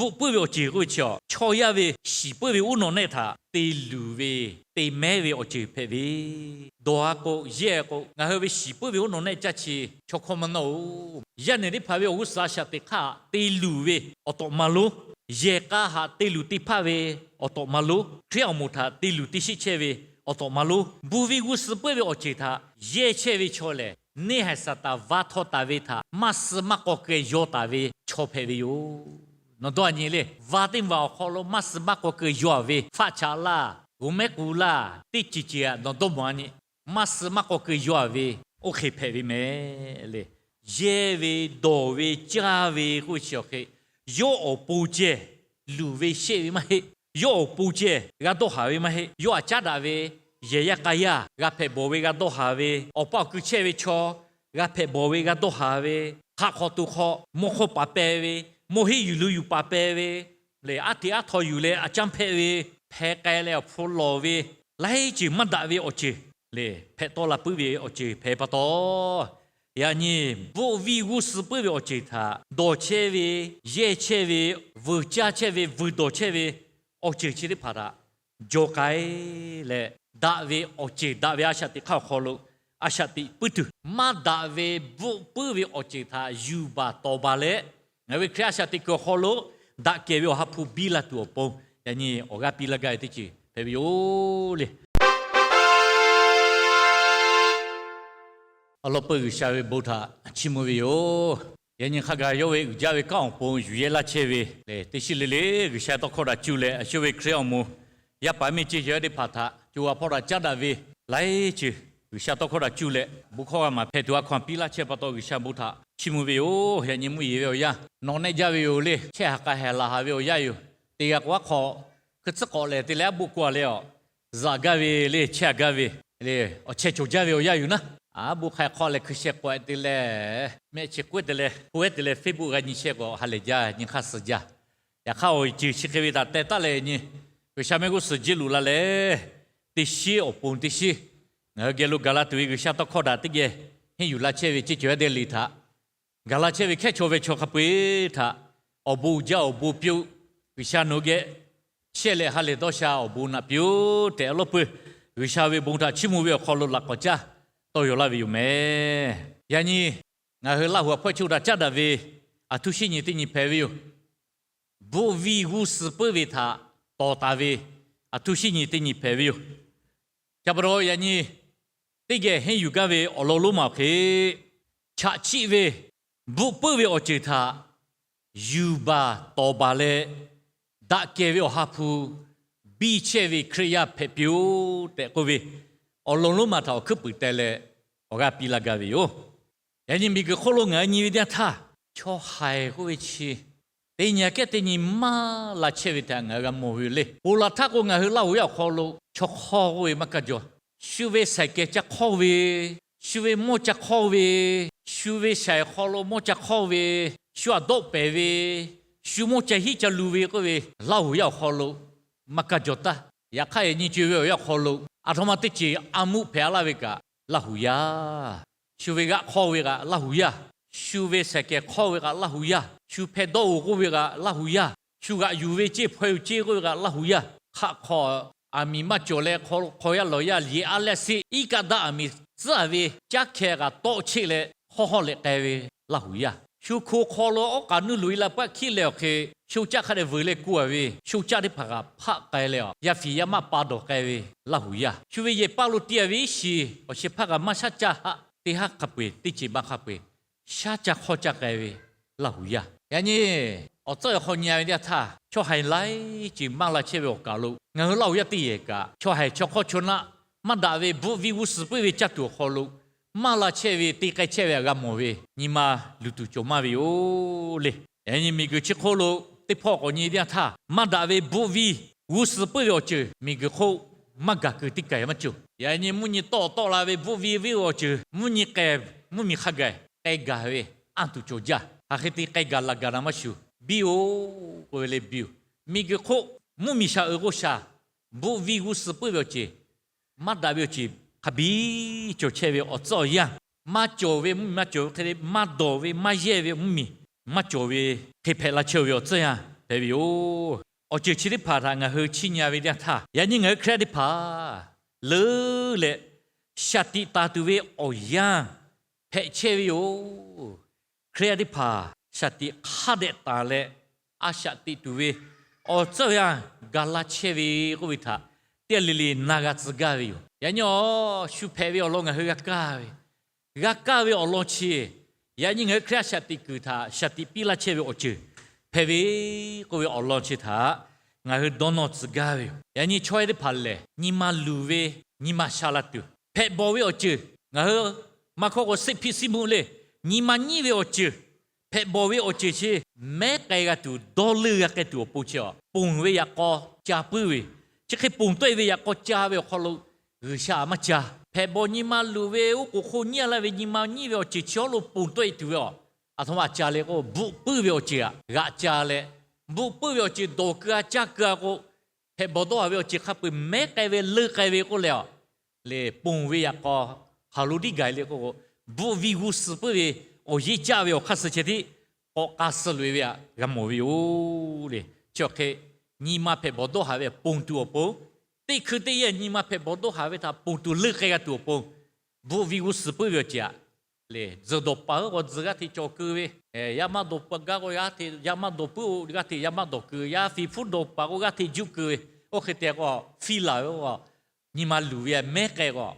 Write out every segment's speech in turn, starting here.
bvuhꞈ puiˉ ve awˬ ceuˬ k'oˆ ve chi, chaw yaˇ ve shiˍ puiˉ ve uˉ nawꞈ nehˆ htaꞈ te luˬ ve, te mehˉ ve awˬ ceuˬ hpehꞈ ve. Dawˬ-a k'o, yehˇ k'o, ngaˬ hui ve shiˍ puiˉ ve uˉ nawꞈ nehˆ caˇ chi chaw hkawˇ maˇ nawˇ-oˬ. Yaˇ nehˬ teˇ hpaˍ ve awˬ g'uˇ suhˍ a shaꞈ teꞈ hk'aˇ te luˬ ve awˬ tawꞈ ma lonˉ, yehˬ k'a htaꞈ te luˬ te hpaˇ ve awˬ tawꞈ ma lonˉ, Hkriꞈ awˬ moˍ htaꞈ te luˬ te sheˆ chehˇ ve awˬ tawꞈ ma lonˉ, bvuhꞈ viˇ g'uˇ suh puiˉ ve awˬ ceuˬ htaꞈ yehˇ chehˇ ve chaw lehˬ, neˇ haiˬ Saˍtanˍ va htaw taˍ ve htaꞈ maˇ suh maˇ k'aw keu yaw taˍ ve chaw hpehꞈ ve yoˬ. Nawˬ dawˇ a nyi le, va teˇ va awˬ hk'aw lo maˇ suh maˇ k'aw keu yaw ve faˆ chaꞈ laˇ, g'uˇ mehˉ k'u laˇ, teˇ ceuˬ ceuˬ a nawˬ dawˇ mawˬ a nyi, maˇ suh maˇ k'aw keu yaw ve oˇ hk'e hpehꞈ ve mehˍ le. Yehˇ ve, dawˬ ve, caˇ ve k'oˆ ve chi awˬ hk'e, yawˇ awˬ pon ceh luˬ ve sheˆ ve maˇ heˆ. Yawˇ awˬ pon ceh g'a dawˇ haˍ ve maˇ heˆ. Yawˇ htaꞈ caˉ daꞈ ve yehˬ yaˇ k'a yaˇ g'a hpehꞈ bawˬ ve g'a dawˇ haˍ ve, awˬ pa awˬ kui chehˇ ve chaw g'a hpehꞈ bawˬ ve g'a dawˇ haˍ ve, hk'aꞈ hk'aw to hk'aw mawˇ hk'awˇ paˍ peh ve, mawˇ heˆ yuˬ lu yuˬ paˍ peh ve, lehˬ aˉ hteꞈ aˉ htaw yuˬ leh a caˇ hpehꞈ ve, hpeh k'ai leh awˬ hpu lawˬ ve, laiˉ ceuˬ maˇ daꞈ ve awˬ ceuˬ lehˬ, hpehꞈ tawˆ la puiˉ ve awˬ ceuˬ hpehꞈ pa taw, yaꞈ nyi bvuhꞈ viˇ g'uˇ suh puiˉ ve awˬ ceuˬ htaꞈ dawˬ chehˇ ve, yehˇ chehˇ ve, vuiˬ caˇ chehˇ ve, vuiˬ dawˬ chehˇ ve awˬ ceuˬ chi teˇ hpaˍ htaꞈ jaw k'ai leh, daꞈ ve awˬ ceuˬ daꞈ ve a shaꞈ teꞈ hk'aˇ awˬ hk'aw lo a shaꞈ teꞈ puiˉ tuˬ, maˇ daꞈ ve bvuhꞈ puiˉ ve awˬ ceuˬ htaꞈ yuˬ baˬ tawˍ baˬ leh, ngaˬ hui Hkriꞈ a shaꞈ teꞈ kuiˬ awˬ hk'aw lo daꞈ kehˬ ve Awˬ ha hpu biˇ la tuˬ awˬ pon, yaꞈ nyi awˬ g'aˇ piˇ laˇ gaˇ ve teˇ ceuˬ hpehꞈ ve yoˬ le. Awˬ lawn peuˬ G'uiˬsha ve bon htaꞈ chiˇ mvuh ve yoˬ. Yaꞈ nyi hk'a gaˬ yawˇ ve uiˍ jaˇ ve kanˉ awˬ pon yuˬ yehˇ laˇ chehˇ ve lehˬ, teˇ shiˉ le le G'uiˬsha tawˇ hkawˇ htaꞈ cuˇ leh, a shu ve Hkriꞈ awˬ moˍ yaˇ paˍ miˇ ceˇ cawˬ yaˇ teˇ hpaˍ htaꞈ co a hpawˇ htaꞈ caˉ daꞈ ve laiˉ ceuˬ G'uiˬsha tawˇ hkawˇ htaꞈ cuˇ leh, bon hkawˇ g'a maˍ hpehꞈ tuˬ a hkaw anˬ piˇ laˇ chehˇ pa taw G'uiˬsha bon htaꞈ chiˇ mvuh ve yoˬ. Yaꞈ nyi mvuhˇ yeˬ ve awˬ yanˇ, nawˬ nehˆ jaˇ ve yoˬ le. Chehˇ haˍ k'a hehˍ laˬ haˍ ve awˬ yanˇ yoˬ. Teˇ g'aˇ k'o aˉ hk'aw hkui tcuhˉ k'awꞈ lehˬ te leh aˉ boˆ k'oˆ a leh a, zaꞈ gaˇ ve le, chehˇ a gaˇ ve le, awˬ chehˇ cawˬ jaˇ ve awˬ yanˇ yoˬ naˉ. Aˉ boˆ hk'a hk'aw lehˬ hkui sheh k'awꞈ te leh, mehˆ chi k'oˆ te leh, k'oˆ te leh Facebook g'a nyi sheh k'awꞈ ha lehˬ jaˇ, nyi hk'aˇ suh jaˇ. Yaꞈ hk'aˇ awˬ ceuˬ chi hk'e ve htaꞈ teh taˉ leh nyi, G'uiˬsha mehˆ g'uˇ suhˍ jiˇ luꞈ la leh, teˇ shiˉ awˬ pon teˇ shiˉ ngaˬ hui geh lo gaˬ la tuˬ ve G'uiˬsha tawˇ hkawˇ htaꞈ teˇ geh henˇ yuˬ la chehˇ ve ceˇ cawˬ yaˇ deh le htaꞈ, gaˬ la chehˇ ve hkehˉ chaw ve chaw hk'a peu-eˬ htaꞈ awˬ bon uiˍ jaˇ awˬ bon piˇ-oˆ. G'uiˬsha nawˬ hui geh chehˇ leh ha lehˬ dawˇ sha awˬ bon naꞈ piˇ-oˆ tehꞈ awˬ lawn peuˬ G'uiˬsha ve bon htaꞈ chiˇ mvuh ve awˬ hk'aw lo laꞈ k'awꞈ caˇ tawˇ yaw laˇ ve yoˬ mehˍ. Yaꞈ nyi ngaˬ hui Laˇ huˍ a hpawehˇ chi htaꞈ caˉ daꞈ ve aˬ htoˇ shinˉ nyi teˇ nyi hpehꞈ ve yoˬ. Bvuhꞈ viˇ g'uˇ suh puiˉ ve htaꞈ tawˍ taˍ ve aˬ htoˇ shinˉ nyi teˇ nyi hpehꞈ ve yoˬ. Ca pa taw yaꞈ nyi teˇ geh henˇ yuˬ gaˇ ve awˬ lawn lonˉ ma awˬ hk'e, chaꞈ chiˆ ve bvuhꞈ puiˉ ve awˬ ceuˬ htaꞈ yuˬ baˬ tawˍ baˬ leh, daꞈ kehˬ ve Awˬ ha hpu biˇ chehˇ ve Hkriꞈ yaˇ hpehꞈ piˇ-oˆ tehꞈ k'oˆ ve awˬ lawn lonˉ ma htaꞈ awˬ hkuiˉ puiˍ teh leh awˬ g'aˇ piˇ laˇ gaˇ ve yoˬ. Yaꞈ nyi miˬguiˬ hk'oˆ lo ngaˬ hui nyi ve teˇ yanˇ htaˇ, chaw haiˬ k'oˆ ve chi teˇ nyi aꞈ kehˉ teˇ nyi maˇ la chehˇ ve htaꞈ ngaˬ hui g'a mawˬ ve yoˬ le. Ponˬ laˬ htaˇ k'o ngaˬ hui Laˇ huˍ yaˇ awˬ hk'aw lo chaw hk'awˇ k'oˆ ve maˇ kaˇ jaw. Shu ve shaiˍ kehˬ ca hk'awˇ ve, shu ve mawˇ ca hk'awˇ ve, shu ve shaiˍ hk'aw lo mawˇ ca hk'awˇ ve, shu aꞈ dawˆ pehˍ ve, shu mawˇ ca hiˉ ca lu ve k'oˆ ve Laˇ huˍ yaˇ awˬ hk'aw lo maˇ kaˇ jaw taˇ. Yaꞈ hk'aˇ yaꞈ nyi co e ve awˬ yanˇ awˬ hk'aw lo aˬ htoꞈ ma teˇ ceuˬ a muˆ hpehꞈ laˇ ve kaꞈ Laˇ huˍ yaˇ. Shu ve g'aꞈ hk'awˇ ve kaꞈ Laˇ huˍ yaˇ. Shu ve shaiˍ kehˬ hk'awˇ ve kaꞈ Laˇ huˍ yaˇ. Shu hpeh dawˇ-oˬ k'oˆ ve kaꞈ Laˇ huˍ yaˇ. Shu g'aꞈ yuˬ ve ceˇ hpaweh-oˬ ceˇ k'oˆ ve kaꞈ Laˇ huˍ yaˇ. Hk'aˆ hk'aw aˬ miˍ maˇ cawˬ leh hk'aw yaˇ lawˬ yaˇ liꞈ aˉ leh sheˆ iˉ kaˆ daˇ aˬ miˍ tcuhˉ ve caˉ hkeh kaꞈ tawˆ cheˆ leh hawˉ hawˉ leh k'ai ve Laˇ huˍ yaˇ. Shu hko hk'aw lo awˉ k'aꞈ nuˇ loꞈ e la paˆ hkiˉ leh awˬ hk'e, sho caˆ hk'a dehꞈ vuiˬ leh ku a ve sho caˆ teˇ hpaˍ kaꞈ hpaˆ k'ai leh a, yaˇ fiˍ yaˇ maˆ pa dawˬ k'ai ve Laˇ huˍ yaˇ. Shu ve yehˬ paˇ lo ti a ve iˉ shiˍ awˬ shehˍ hpaˇ kaꞈ maˇ shaˉ caˇ haˆ, teˇ haˉ hk'a peu-eˬ teˇ ceuˬ maˇ hk'a peu-eˬ shaˉ caˇ hk'awˇ caˇ k'ai ve Laˇ huˍ yaˇ. Yaꞈ nyi awˬ tcuhˉ awˬ hk'aw nyi a ve teˇ yanˇ htaˇ, chaw haiˬ laiˉ ceuˬ maˇ la chehˇ ve awˬ kaˬ lo ngaˬ hui Laˇ huˍ yaˇ teˇ yehˬ kaꞈ, chaw haiˬ chaw hk'awˇ chaw naˆ maˇ daꞈ ve bvuhꞈ viˇ g'uˇ suh puiˉ ve caˇ tuˬ awˬ hk'aw lo maˇ la chehˇ ve te k'ai chehˇ ve htaꞈ g'a mawˬ ve nyi ma luˬ tuˬ cawˬ maˇ ve yoˬ le. Yaꞈ nyi miˬguiˬ chi hk'oˆ lo teˇ hpawˇ k'awꞈ nyi teˇ yanˇ htaˇ, maˇ daꞈ ve bvuhꞈ viˇ g'uˇ suh puiˉ ve awˬ ceuˬ miˬguiˬ hk'oˆ maˇ gaˬ kuiˬ teˇ kaˬ maˇ cawˬ. Yaꞈ nyi mvuhˇ nyi tawˆ tawˆ la ve bvuhꞈ viˇ ve awˬ ceuˬ mvuhˇ nyi k'ehˬ mvuhˇ miˬ hk'a gaˬ k'ai gaˬ ve anˇ tuˬ cawˬ jaˇ. Hk'aˬ hk'e te k'ai gaˬ laˬ gaˬ na maˇ shuˍ, biˇ-oˬ k'oˆ ve le biˇ-oˬ. Miˬguiˬ hk'oˆ mvuhˇ miˬ shaˍ uiˍ k'o shaˍ, bvuhꞈ viˇ g'uˇ suh puiˉ ve awˬ ceuˬ maˇ daꞈ ve awˬ ceuˬ hk'a biˇ cawˬ chehˇ ve awˬ tcuhˉ awˬ yanˇ, maˇ cawˬ ve mvuhˇ miˬ maˇ cawˬ ve hk'e le, maˇ dawˬ ve maˇ yehˇ ve mvuhˇ miˬ maˇ cawˬ ve hk'e hpehꞈ la chehˇ ve awˬ tcuhˉ yanˇ, hpehꞈ ve yoˬ. Awˬ ceuˬ chi teˇ hpaˍ htaꞈ ngaˬ hui chiˇ nyi ve teˇ yanˇ htaˇ, yaꞈ nyi ngaˬ hui Hkriꞈ yaˇ teˇ hpaˍ leuˉ leh shaˍ tiꞈ taˍ tuˬ ve awˬ yanˇ hpehꞈ chehˇ ve yoˬ. Hkriꞈ yaˇ teˇ hpaˍ shaˍ tiꞈ hk'a dehꞈ taˍ leh, a shaꞈ teꞈ tuˬ ve awˬ tcuhˉ yanˇ ga laˇ chehˇ ve k'oˆ ve htaꞈ teˇ g'aˇ le le na g'a tcuh gaˇ ve yoˬ. Yaꞈ nyi awˬ shu hpehꞈ ve awˬ lawn ngaˬ hui g'a kaˇ ve, g'a kaˇ ve awˬ lawn chi, yaꞈ nyi ngaˬ hui Hkriꞈ yaˇ shaˍ tiꞈ kuiˬ htaꞈ shaˍ tiꞈ piˇ laˇ chehˇ ve awˬ ceuˬ hpehꞈ ve k'oˆ ve awˬ lawn chi htaꞈ ngaˬ hui dawˇ nawˇ tcuh gaˇ ve yoˬ. Yaꞈ nyi chaw yaˇ teˇ hpaˍ lehˬ, nyi ma luˬ ve, nyi ma sha la tuˬ, hpehꞈ bawˬ ve awˬ ceuˬ, ngaˬ hui maˇ hkawˇ k'o, seˆ hpiˆ siˉ mvuhˇ le, nyi ma nyiˉ ve awˬ ceuˬ, hpehꞈ bawˬ ve awˬ ceuˬ chi mehˉ k'ai g'a tuˬ, dawˇ leuˇ g'a k'ai tuˬ awˬ pon chi a, ponˬ ve yaꞈ k'aw ca puiˉ ve, chi hk'e ponˬ tawˆ e ve yaꞈ k'aw ca ve awˬ hk'aw lo G'uiˬsha maˇ ca. Hpehꞈ bawˬ nyi ma luˬ ve, oˉ k'oˍ hk'oˆ nyiˉ laˇ ve nyi ma nyiˉ ve awˬ ceuˬ chi awˬ lo ponˬ tawˆ e tuˬ ve a, aˬ htoꞈ ma ca le k'o, bvuhꞈ puiˉ ve awˬ ceuˬ aꞈ g'aꞈ ca leh, bvuhꞈ puiˉ ve awˬ ceuˬ dawˬ keu a caˇ keu a k'o, hpehꞈ bawˬ dawˇ haˍ ve awˬ ceuˬ hk'a peu-eˬ mehˉ k'ai ve leuˇ k'ai ve k'oˆ leh a, le ponˬ ve yaꞈ k'aw hk'aˬ lo tiˉ gaˬ le k'o, bvuhꞈ viˇ g'uˇ suhˍ puiˉ ve awˬ yeˇ caˆ ve awˬ hk'aˇ suh ceh tiˉ k'awꞈ k'a suh loꞈ e ve aꞈ g'a mawˬ ve yoˬ le. Chi awˬ hk'e nyi ma hpehꞈ bawˬ dawˇ haˍ ve ponˬ tuˬ awˬ pon, teˇ hkui teˇ yanˇ nyi ma hpehꞈ bawˬ dawˇ haˍ ve htaꞈ ponˬ tuˬ leuˇ k'ai g'a tuˬ awˬ pon, bvuhꞈ viˇ g'uˇ suhˍ puiˉ ve awˬ ceuˬ aꞈ le, tzuhˬ dawˬ paˍ oˇ k'o tzuhˬ g'aˇ hteꞈ cawˬ keu ve, yaˇ maˇ dawˬ paˍ gaˇ k'o g'aˇ hteꞈ, yaˇ maˇ dawˬ puiˉ g'aˇ hteꞈ yaˇ maˇ dawˬ keu, yaˇ fiˍ hpuˉ dawˬ paˍ k'o g'aˇ hteꞈ juˆ keu ve, oˇ hk'e te k'o, fiˇ laˬ ve k'o, nyi ma luˬ ve mehˉ k'ai k'o,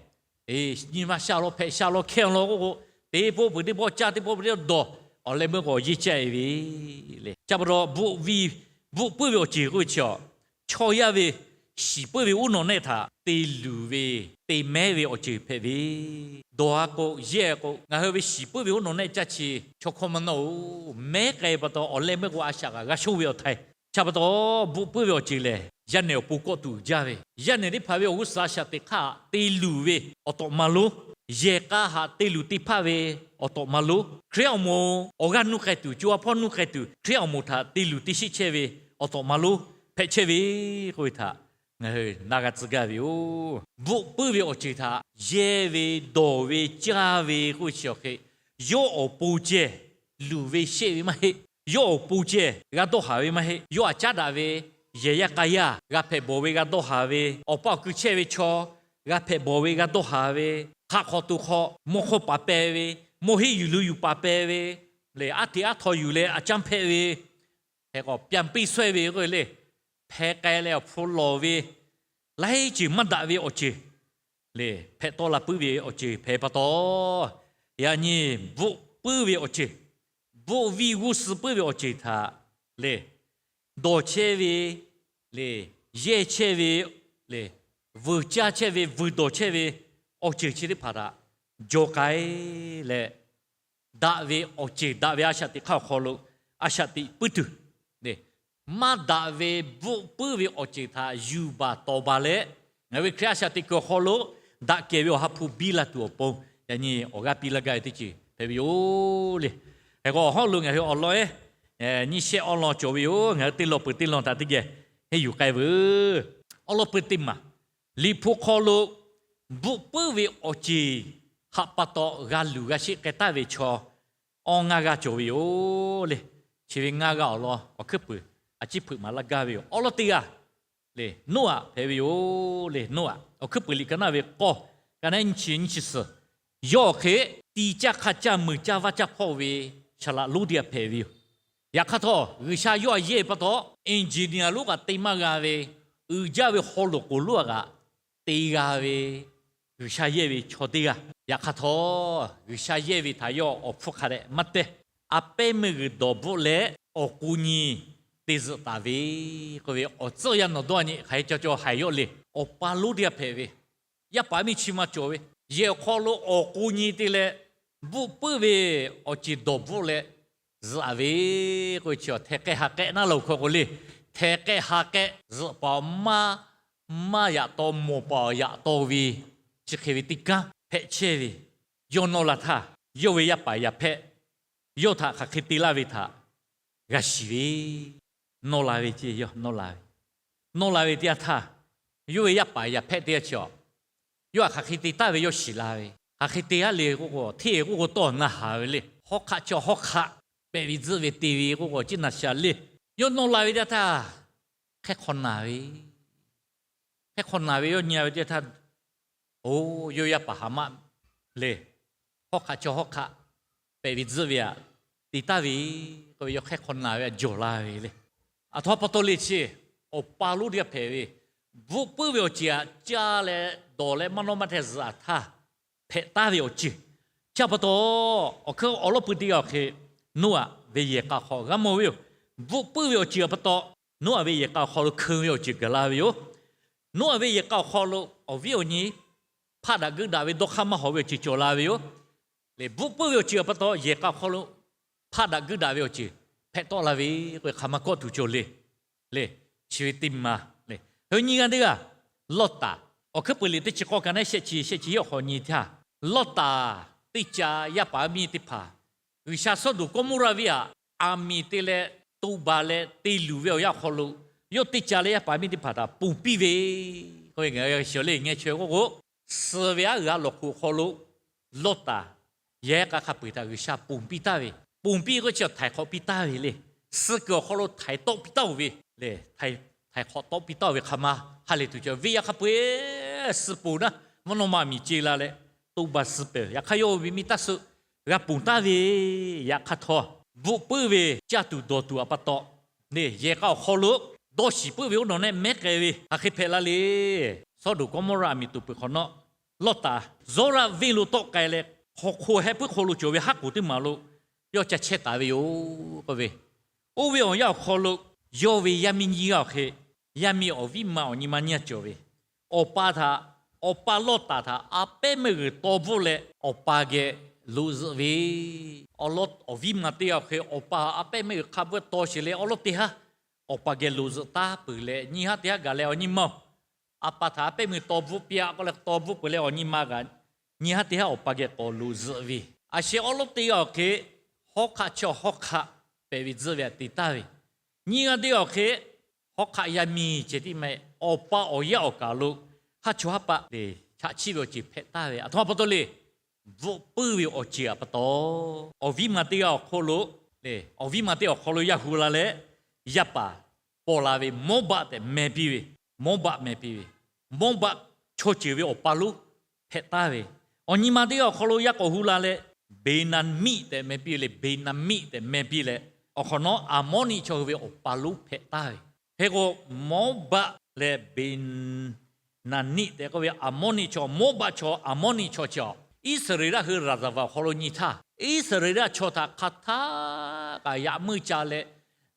nyi ma sha law hpehꞈ sha law hkehˇ law k'oˆ k'o, teˇ pawˆ peuˬ teˇ pawˆ caˇ, teˇ pawˆ peuˬ teˇ pawˆ dawˬ, awˬ leh meuˇ k'o yeˇ caˆ e ve le. Ca pa taw bvuhꞈ viˇ bvuhꞈ puiˉ ve awˬ ceuˬ k'oˆ ve chi a, chaw yaˇ ve shiˍ puiˉ ve uˉ nawˬ nehˆ htaꞈ te luˬ ve, te mehˉ ve awˬ ceuˬ hpehꞈ ve, dawˬ a k'o, yehˇ a k'o, ngaˬ hui ve shiˍ puiˉ ve uˉ nawˬ nehˆ caˇ chi chaw hkawˇ maˇ nawˇ-oˬ. Mehˉ k'ai pa taw awˬ leh meuˇ k'o a shaꞈ kaꞈ g'a shonˇ ve awˬ htaiˍ. Cha pa taw, bvuhꞈ puiˉ ve awˬ ceuˬ lehˬ, yaˇ nehˬ awˬ pon kawˆ tuˬ jaˇ ve, yaˇ nehˬ teˇ hpaˍ ve awˬ g'uˇ suhˍ a shaꞈ teꞈ hk'aˇ te luˬ ve awˬ tawꞈ ma lonˉ, yehˬ k'a haꞈ te luˬ te hpaˇ ve awˬ tawꞈ ma lonˉ, Hkriꞈ awˬ moˍ awˬ g'aˇ nuˇ k'ai tuˬ, co a hpawˇ nuˇ k'ai tuˬ, Hkriꞈ awˬ moˍ htaꞈ te luˬ te sheˆ chehˇ ve awˬ tawꞈ ma lonˉ hpehꞈ chehˇ ve k'oˆ ve htaꞈ ngaˬ hui na g'a tcuh gaˇ ve yoˬ. Bvuhꞈ puiˉ ve awˬ ceuˬ htaꞈ yehˇ ve, dawˬ ve, caˇ ve k'oˆ ve chi awˬ hk'e, yawˇ awˬ pon ceh luˬ ve sheˆ ve maˇ heˆ. Yawˇ awˬ pon ceh g'a dawˇ haˍ ve maˇ heˆ. Yawˇ aꞈ caˉ daꞈ ve yehˬ yaˇ k'a yaˇ g'a hpehꞈ bawˬ ve g'a dawˇ haˍ ve, awˬ pa awˬ kui chehˇ ve chaw g'a hpehꞈ bawˬ ve g'a dawˇ haˍ ve, hk'aꞈ hk'aw to hk'aw mawˇ hk'awˇ paˍ peh ve, mawˇ heˆ yuˬ lu yuˬ paˍ peh ve, lehˬ aˉ hteꞈ aˉ htaw yuˬ leh a caˇ hpehꞈ ve, hk'e k'o ပြန်ပေးဆွဲ ve k'oˆ ve le, hpeh k'ai leh awˬ hpu lawˬ ve, laiˉ ceuˬ maˇ daꞈ ve awˬ ceuˬ le, hpehꞈ tawˆ la puiˉ ve awˬ ceuˬ hpehꞈ pa taw, yaꞈ nyi bvuhꞈ puiˉ ve awˬ ceuˬ, bvuhꞈ viˇ g'uˇ suhˍ puiˉ ve awˬ ceuˬ htaꞈ le, dawˬ chehˇ ve le, yehˇ chehˇ ve le, vuiˬ caˇ chehˇ ve, vuiˬ dawˬ chehˇ ve awˬ ceuˬ chi teˇ hpaˍ htaꞈ jaw k'ai leh, daꞈ ve awˬ ceuˬ, daꞈ ve a shaꞈ teꞈ hk'aˇ awˬ hk'aw lo a shaꞈ teꞈ puiˉ tuˬ, maˇ daꞈ ve bvuhꞈ puiˉ ve awˬ ceuˬ htaꞈ yuˬ baˬ tawˍ baˬ leh, ngaˬ ve Hkriꞈ a shaꞈ teꞈ kuiˬ awˬ hk'aw lo daꞈ kehˬ ve awˬ ha hpu biˇ la tuˬ awˬ pon, yaꞈ nyi awˬ g'aˇ piˇ laˇ gaˇ ve teˇ ceuˬ hpehꞈ ve yoˬ le. Hk'e k'o, awˬ hawˉ lo ngaˬ hui awˬ lawn ehˉ nyiˇ shehˆ awˉ lawn cawˬ ve yoˬ. Ngaˬ hui teˇ lawn peuˬ teˇ lawn htaꞈ teˇ geh henˇ yuˬ k'ai veuˬ. Awˉ lawˉ peuˬ teˇ maˬ, Liꞈ hpu hk'aw lo bvuhꞈ puiˉ ve awˬ ceuˬ hk'aꞈ pa taw g'a luˬ g'a sheˆ k'ai taˍ ve chaw awˬ ngaˇ g'aˇ cawˬ ve yoˬ le. Chi ve ngaˇ g'aˇ awˬ lawn awˬ hkuiˉ puiˍ a ciˉ hpeuꞈ maˍ laˇ gaˇ ve yoˬ. Awˉ lawˉ teˇ g'aˇ le, Noˉaꞈ hpehꞈ ve yoˬ le. Noˉaꞈ awˬ hkuiˉ puiˍ liꞈ ka naˇ ve k'awˇ, ka naˇ nyiˇ chi nyiˇ chi suhˍ, yawˇ awˬ hk'e tiꞈ caˇ hk'a caˇ meuˬ caˇ vaˇ caˇ hpawˇ ve saˍ laꞈ lonˉ teˇ g'aˇ hpehꞈ ve yoˬ. Yaꞈ hk'aˇ htawˇ, G'uiˬsha yawˇ a yehˇ pa taw, engineer lonˉ kaꞈ te maˇ g'a ve, uiˍ jaˇ ve haw loꞈ k'oˍ lonˉ a kaꞈ te g'a ve, G'uiˬsha yehˇ ve chaw teˇ g'aˇ. Yaꞈ hk'aˇ htawˇ, G'uiˬsha yehˇ ve htaꞈ yawˇ awˬ hpfuhˇ hk'a dehꞈ maˇ teh. A pehˉ meuˇ g'uiˬ dawˬ bvuhˆ leh awˬ k'o nyi te zuhꞈ taˍ ve k'oˆ ve awˬ tcuhˉ yaˇ nawˬ dawˇ nyi hk'aˬ hk'e caw caw haiˬ yawˇ le. Awˬ pa lonˉ teˇ g'aˇ hpehꞈ ve, yaˇ paˍ miˇ chi ma cawˬ ve, yehˬ awˬ hk'aw lo awˬ k'o nyi te leh bvuhˆ puiˉ ve awˬ ceuˬ dawˬ bvuhˆ leh zuhꞈ a ve k'oˆ ve chi, hteh k'ehˆ ha k'ehˆ naˉ la awˬ hk'aw k'o le, hteh k'ehˆ ha k'ehˆ zuhꞈ paˍ maˇ maˇ yaꞈ taw mawˬ paˍ yaꞈ taw ve, chi hk'e ve teˇ kanˉ hpehꞈ chehˇ ve, yawˇ nawˇ la htaˇ, yawˇ ve yaˇ paˍ yaˍ hpehꞈ, yawˇ htaꞈ hk'aˬ hk'e te laˇ ve htaꞈ g'a shiˍ ve, nawˇ la ve ce, yawˇ nawˇ la ve, nawˇ la ve teˇ yanˇ htaˇ, yawˇ ve yaˇ paˍ yaˍ hpehꞈ teˇ yanˇ chi a, yawˇ htaꞈ hk'aˬ hk'e te taˍ ve yawˇ shiˍ la ve, hk'aˬ hk'e te aˉ le k'oˆ k'o, hteˇ k'oˆ k'o tawˇ na haˍ ve le. Hawˉ hk'aˆ chi hawˉ hk'aˆ pehꞈ ve tzuhˆ ve te ve k'oˆ k'o, ciˉ na sha le. Yawˇ nawˆ la ve teˇ yanˇ htaˇ, hk'e hk'aw naˬ ve, hk'e hk'aw naˬ ve yawˇ nyi ve teˇ yanˇ htaˇ, oˬ, yawˇ yaˇ paˍ Haˍmaˆ le, hawˉ hk'aˆ chaw hawˉ hk'aˆ pehꞈ ve tzuhˆ ve aꞈ te taˍ ve k'oˆ ve, yawˇ hk'e hk'aw naˬ ve aꞈ jawˬ la ve le. Aˬ htoꞈ ma pa taw le chi, awˬ pa lonˉ teˇ g'aˇ hpehꞈ ve, bvuhˆ puiˉ ve awˬ ceuˬ aꞈ caˇ leh dawˬ leh maˇ nawˇ maˇ hteh zuhꞈ aꞈ htaˇ hpehꞈ taˍ ve awˬ ceuˬ. Chi pa taw, awˬ hk'eun awˬ lawˉ pui teˇ g'aˇ awˬ hk'e, Noˉaꞈ ve yehˬ k'aoˍ hk'aw g'a mawˬ ve yoˬ. Bvuhˆ puiˉ ve awˬ ceuˬ aꞈ pa taw, Noˉaꞈ ve yehˬ k'aoˍ hk'aw lo hkeu ve awˬ ceuˬ gaˬ la ve yoˬ. Noˉaꞈ ve yehˬ k'aoˍ hk'aw lo awˬ viˉ awˬ nyi hpaˆ daꞈ geuˆ daꞈ ve dawˇ hk'aˇ maˇ hawˍ ve awˬ ceuˬ cawˬ la ve yoˬ. Lehˬ, bvuhˆ puiˉ ve awˬ ceuˬ aꞈ pa taw yehˬ k'aoˍ hk'aw lo hpaˆ daꞈ geuˆ daꞈ ve awˬ ceuˬ hpehꞈ tawˆ la ve k'o, hk'aˬ ma kawˆ tuˬ cawˬ le. Lehˬ, chi ve teˇ ma lehˬ, hui nyi g'aˇ teˇ g'aˇ, Lawˇtaˍ. Awˬ hkuiˉ peuˬ liꞈ teˇ chi k'awˇ ka naˉ shehˆ chi shehˆ chi hiˆ awˬ hk'aw nyi htaˇ, Lawˇtaˍ teˇ ca yaˇ paˍ miˇ teˇ hpaˍ G'uiˬsha Sawˉdonˍ Kawˇmawˇraˆ venˇ aꞈ aˬ miˍ te leh to baˬ leh te luˬ ve awˬ yanˇ awˬ hk'aw lo, yawˇ teˇ ca leh yaˇ paˍ miˇ teˇ hpaˍ htaꞈ ponˬ piˇ ve k'oˆ ve, ngaˬ hui g'a shiˍ le, ngeh chaweh k'oˆ k'o, suh ve aˉ g'uiˬ a lawˬ hk'oꞈ awˬ hk'aw lo Lawˇtaˍ yehˬ k'a hk'a peu-eˬ htaꞈ G'uiˬsha ponˬ piˇ taˍ ve, ponˬ piˇ k'oˆ chi htaiˍ hk'awꞈ piˇ taˍ ve le. Suh kuiˬ awˬ hk'aw lo htaiˍ tawˆ piˇ taˍ-oˬ ve le. Htaiˍ hk'awꞈ tawˆ piˇ taˍ-oˬ ve hk'aˬ ma ha lehˬ tuˬ cawˬ ve, yaˇ hk'a peu-eˬ suh ponˬ naˉ, mvuhˇ naw ma miˬ ce la leh to baˬ suh peuˬ. Yaꞈ hk'aˇ, yawˇ ve miˇ taˇ suh g'a ponˬ taˍ ve. Yaꞈ hk'aˇ htawˇ, bvuhˆ puiˉ ve caˇ tuˬ dawˬ tuˬ aꞈ pa taw, le, yehˬ k'a awˬ hk'aw lo dawˇ shiˍ puiˉ ve oˇ nawˬ nehˆ mehˉ k'ai ve hk'aˬ hk'e hpehꞈ la le. Sawˉdonˍ Kawˇmawˇraˆ aˬ miˍ toˍ peuˬ hk'awꞈ nawˉ, Lawˇtaˍ Zawˇraˆ venˇ lo tawˆ k'ai leh, hk'aw hk'o heh puiˉ hk'aw lo cawˬ ve haˉ k'oˍ teˇ maˬ lo yawˇ ca chehˇ taˍ ve yoˬ k'oˆ ve. Oˇ ve awˬ yanˇ awˬ hk'aw lo, yawˇ ve yaˇ miˇ nyiˇ g'aˇ awˬ hk'e, yaˇ miˇ awˬ viˉ ma awˬ nyi ma nyiˇ g'aˇ cawˬ ve, awˬ pa htaꞈ, awˬ pa Lawˇtaˍ htaꞈ a pehˉ meuˇ g'uiˬ taw bvuhˆ leh awˬ pa geh loꞈ zuhꞈ ve. Awˬ viˉ ma teˇ g'aˇ awˬ hk'e awˬ pa a pehˉ meuˇ g'uiˬ hk'a bvuhˆ taw sheˍ leh, awˬ lawˉ teˇ haˉ awˬ pa geh loꞈ zuhꞈ taˍ peuˬ leh, nyiˇ haˉ teˇ haˉ gaˬ leh, awˬ nyi ma-oˬ, a pa htaꞈ a pehˉ meuˇ taw bvuhˆ piˇ-a k'oˆ leh taw bvuhˆ peuˬ leh, awˬ nyi ma kaꞈ nyiˇ haˉ teˇ haˉ awˬ pa geh k'awꞈ loꞈ zuhꞈ ve. A sheh awˬ lawˉ teˇ g'aˇ awˬ hk'e hawˉ hk'aˆ chaw hawˉ hk'aˆ pehꞈ ve tzuhˆ ve aꞈ te taˍ ve, nyiˇ g'aˇ teˇ g'aˇ awˬ hk'e hawˉ hk'aˆ yaˇ miˇ ceh tiˉ maˇ heˆ, awˬ pa awˬ yaˇ awˬ kaˍ lo haˉ chaw haˉ paˆ le chaꞈ chiˆ ve awˬ ceuˬ hpehꞈ taˍ ve. Aˬ htoꞈ ma pa taw le, bvuhˆ puiˉ ve awˬ ceuˬ aꞈ pa taw, awˬ viˉ ma teˇ g'aˇ awˬ hk'aw lo, le, awˬ viˉ ma teˇ awˬ hk'aw lo yaˇ hu la leh, yaˇ paˍ paw la ve Mawˇbaˆ tehꞈ meh piˇ ve, Mawˇbaˆ meh piˇ ve, Mawˇbaˆ chaw ceuˬ ve awˬ pa lonˉ hpehꞈ taˍ ve. Awˬ nyi ma teˇ g'aˇ awˬ hk'aw lo yaˇ k'awꞈ hu la leh, Beˍnaˍmiˆ tehꞈ meh piˇ ve le, Beˍnaˍmiˆ tehꞈ meh piˇ leh, awˬ hk'awꞈ nawˉ Aˍmawˇniˆ chaw hui ve awˬ pa lonˉ hpehꞈ taˍ ve. Hk'e k'o, Mawˇbaˆ leh Be naˍniˆ tehꞈ k'oˆ ve Aˍmawˇniˆ chaw, Mawˇbaˆ chaw, Aˍmawˇniˆ chaw chi-a, Iˉsaˍreˍlaˆ hui raˍzaˍvaˍ awˬ hk'aw lo nyi htaˇ, Iˉsaˍreˍlaˆ chaw htaꞈ hk'a htaˇ kaꞈ yaꞈ meuˇ ca leh,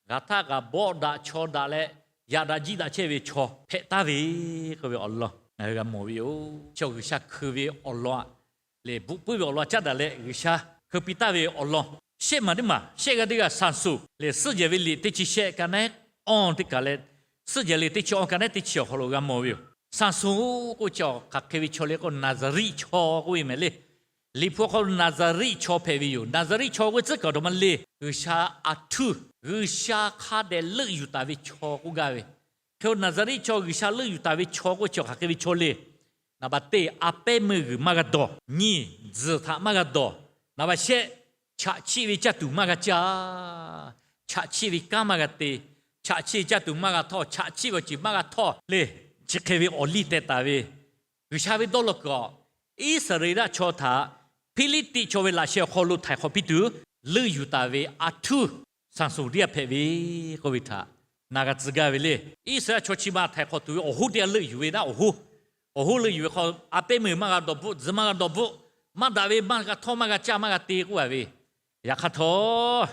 g'aꞈ htaˇ kaꞈ bawˆ daꞈ chaw daꞈ leh, yaꞈ daꞈ jiˇ daꞈ chehˇ ve chaw hpehꞈ taˍ ve k'oˆ ve awˬ lawn ngaˬ hui g'a mawˬ ve yoˬ. Chi G'uiˬsha hkui ve awˬ lawn-a, lehˬ bvuhˆ puiˉ ve awˬ lawn caˉ daꞈ leh G'uiˬsha hkui piˇ taˍ ve awˬ lawn, shehˆ maˬ teˇ maˬ shehˆ g'aˇ teˇ g'aˇ Saˍsonˍ lehˬ, Suhˉ jehˬ ve liꞈ teˇ chi shehˆ ka naˉ awˇ teˇ kaˬ leh, Suhˉ jehˬ liꞈ teˇ chi awˇ ka naˉ teˇ chi awˬ hk'aw lo g'a mawˬ ve yoˬ. Saˍsonˍ k'oˆ chi hk'aˬ hk'e ve chaw le k'o, Naˍzaˍriˆ chaw k'oˆ ve mehˍ le. Liꞈ hpu hk'aw lo Naˍzaˍriˆ chaw hpehꞈ ve yoˬ. Naˍzaˍriˆ chaw k'oˆ ve tcuhˉ kaꞈ awˬ htoꞈ ma le, G'uiˬsha a htuˇ, G'uiˬsha hk'a dehꞈ leuˆ yuˬ taˍ ve chaw k'oˆ gaˇ ve. Hk'e-o, Naˍzaˍriˆ chaw G'uiˬsha leuˆ yuˬ taˍ ve chaw k'oˆ chi hk'aˬ hk'e ve chaw le. Naˍ baˬ teˇ, a pehˉ meuˇ g'uiˬ maˇ g'a dawˬ. Nyiˇ, tzuhˬ htaꞈ maˇ g'a dawˬ. Naˍ baˬ shehˆ, chaꞈ chiˆ ve caˇ tuˬ maˇ g'a caˇ. Chaꞈ chiˆ ve kanˉ maˇ g'a te. Chaꞈ chiˆ ve caˇ tuˬ maˇ g'a htawˇ, chaꞈ chiˆ ve awˬ ceuˬ maˇ g'a htawˇ le. Chi hk'e ve awˬ liˇ teh taˍ ve G'uiˬsha ve dawˇ law kuiˬ-a, Iˉsaˍreˍlaˆ chaw htaꞈ Hpiˇliˇtiˆ chaw ve laꞈ sheh awˬ hk'aw lo htaiˍ hk'awꞈ piˇ tuˬ leuˆ yuˬ taˍ ve a htuˇ Saˍsonˍ teˇ g'aˇ hpehꞈ ve k'oˆ ve htaꞈ na g'a tcuh gaˇ ve le. Iˉsaˍreˍlaˆ chaw chi ma htaiˍ hk'awꞈ tuˬ ve awˬ hoˉ teˇ g'aˇ leuˆ yuˬ ve naˉ, awˬ hoˉ, awˬ hoˉ leuˆ yuˬ ve hk'aw, a pehˉ meuˇ maˇ g'a dawˬ bvuhˆ, tzuhˬ maˇ g'a dawˬ bvuhˆ, maˇ daꞈ ve maˇ g'a htawˇ maˇ g'a caˇ maˇ g'a te k'oˆ gaˇ ve. Yaꞈ hk'aˇ htawˇ,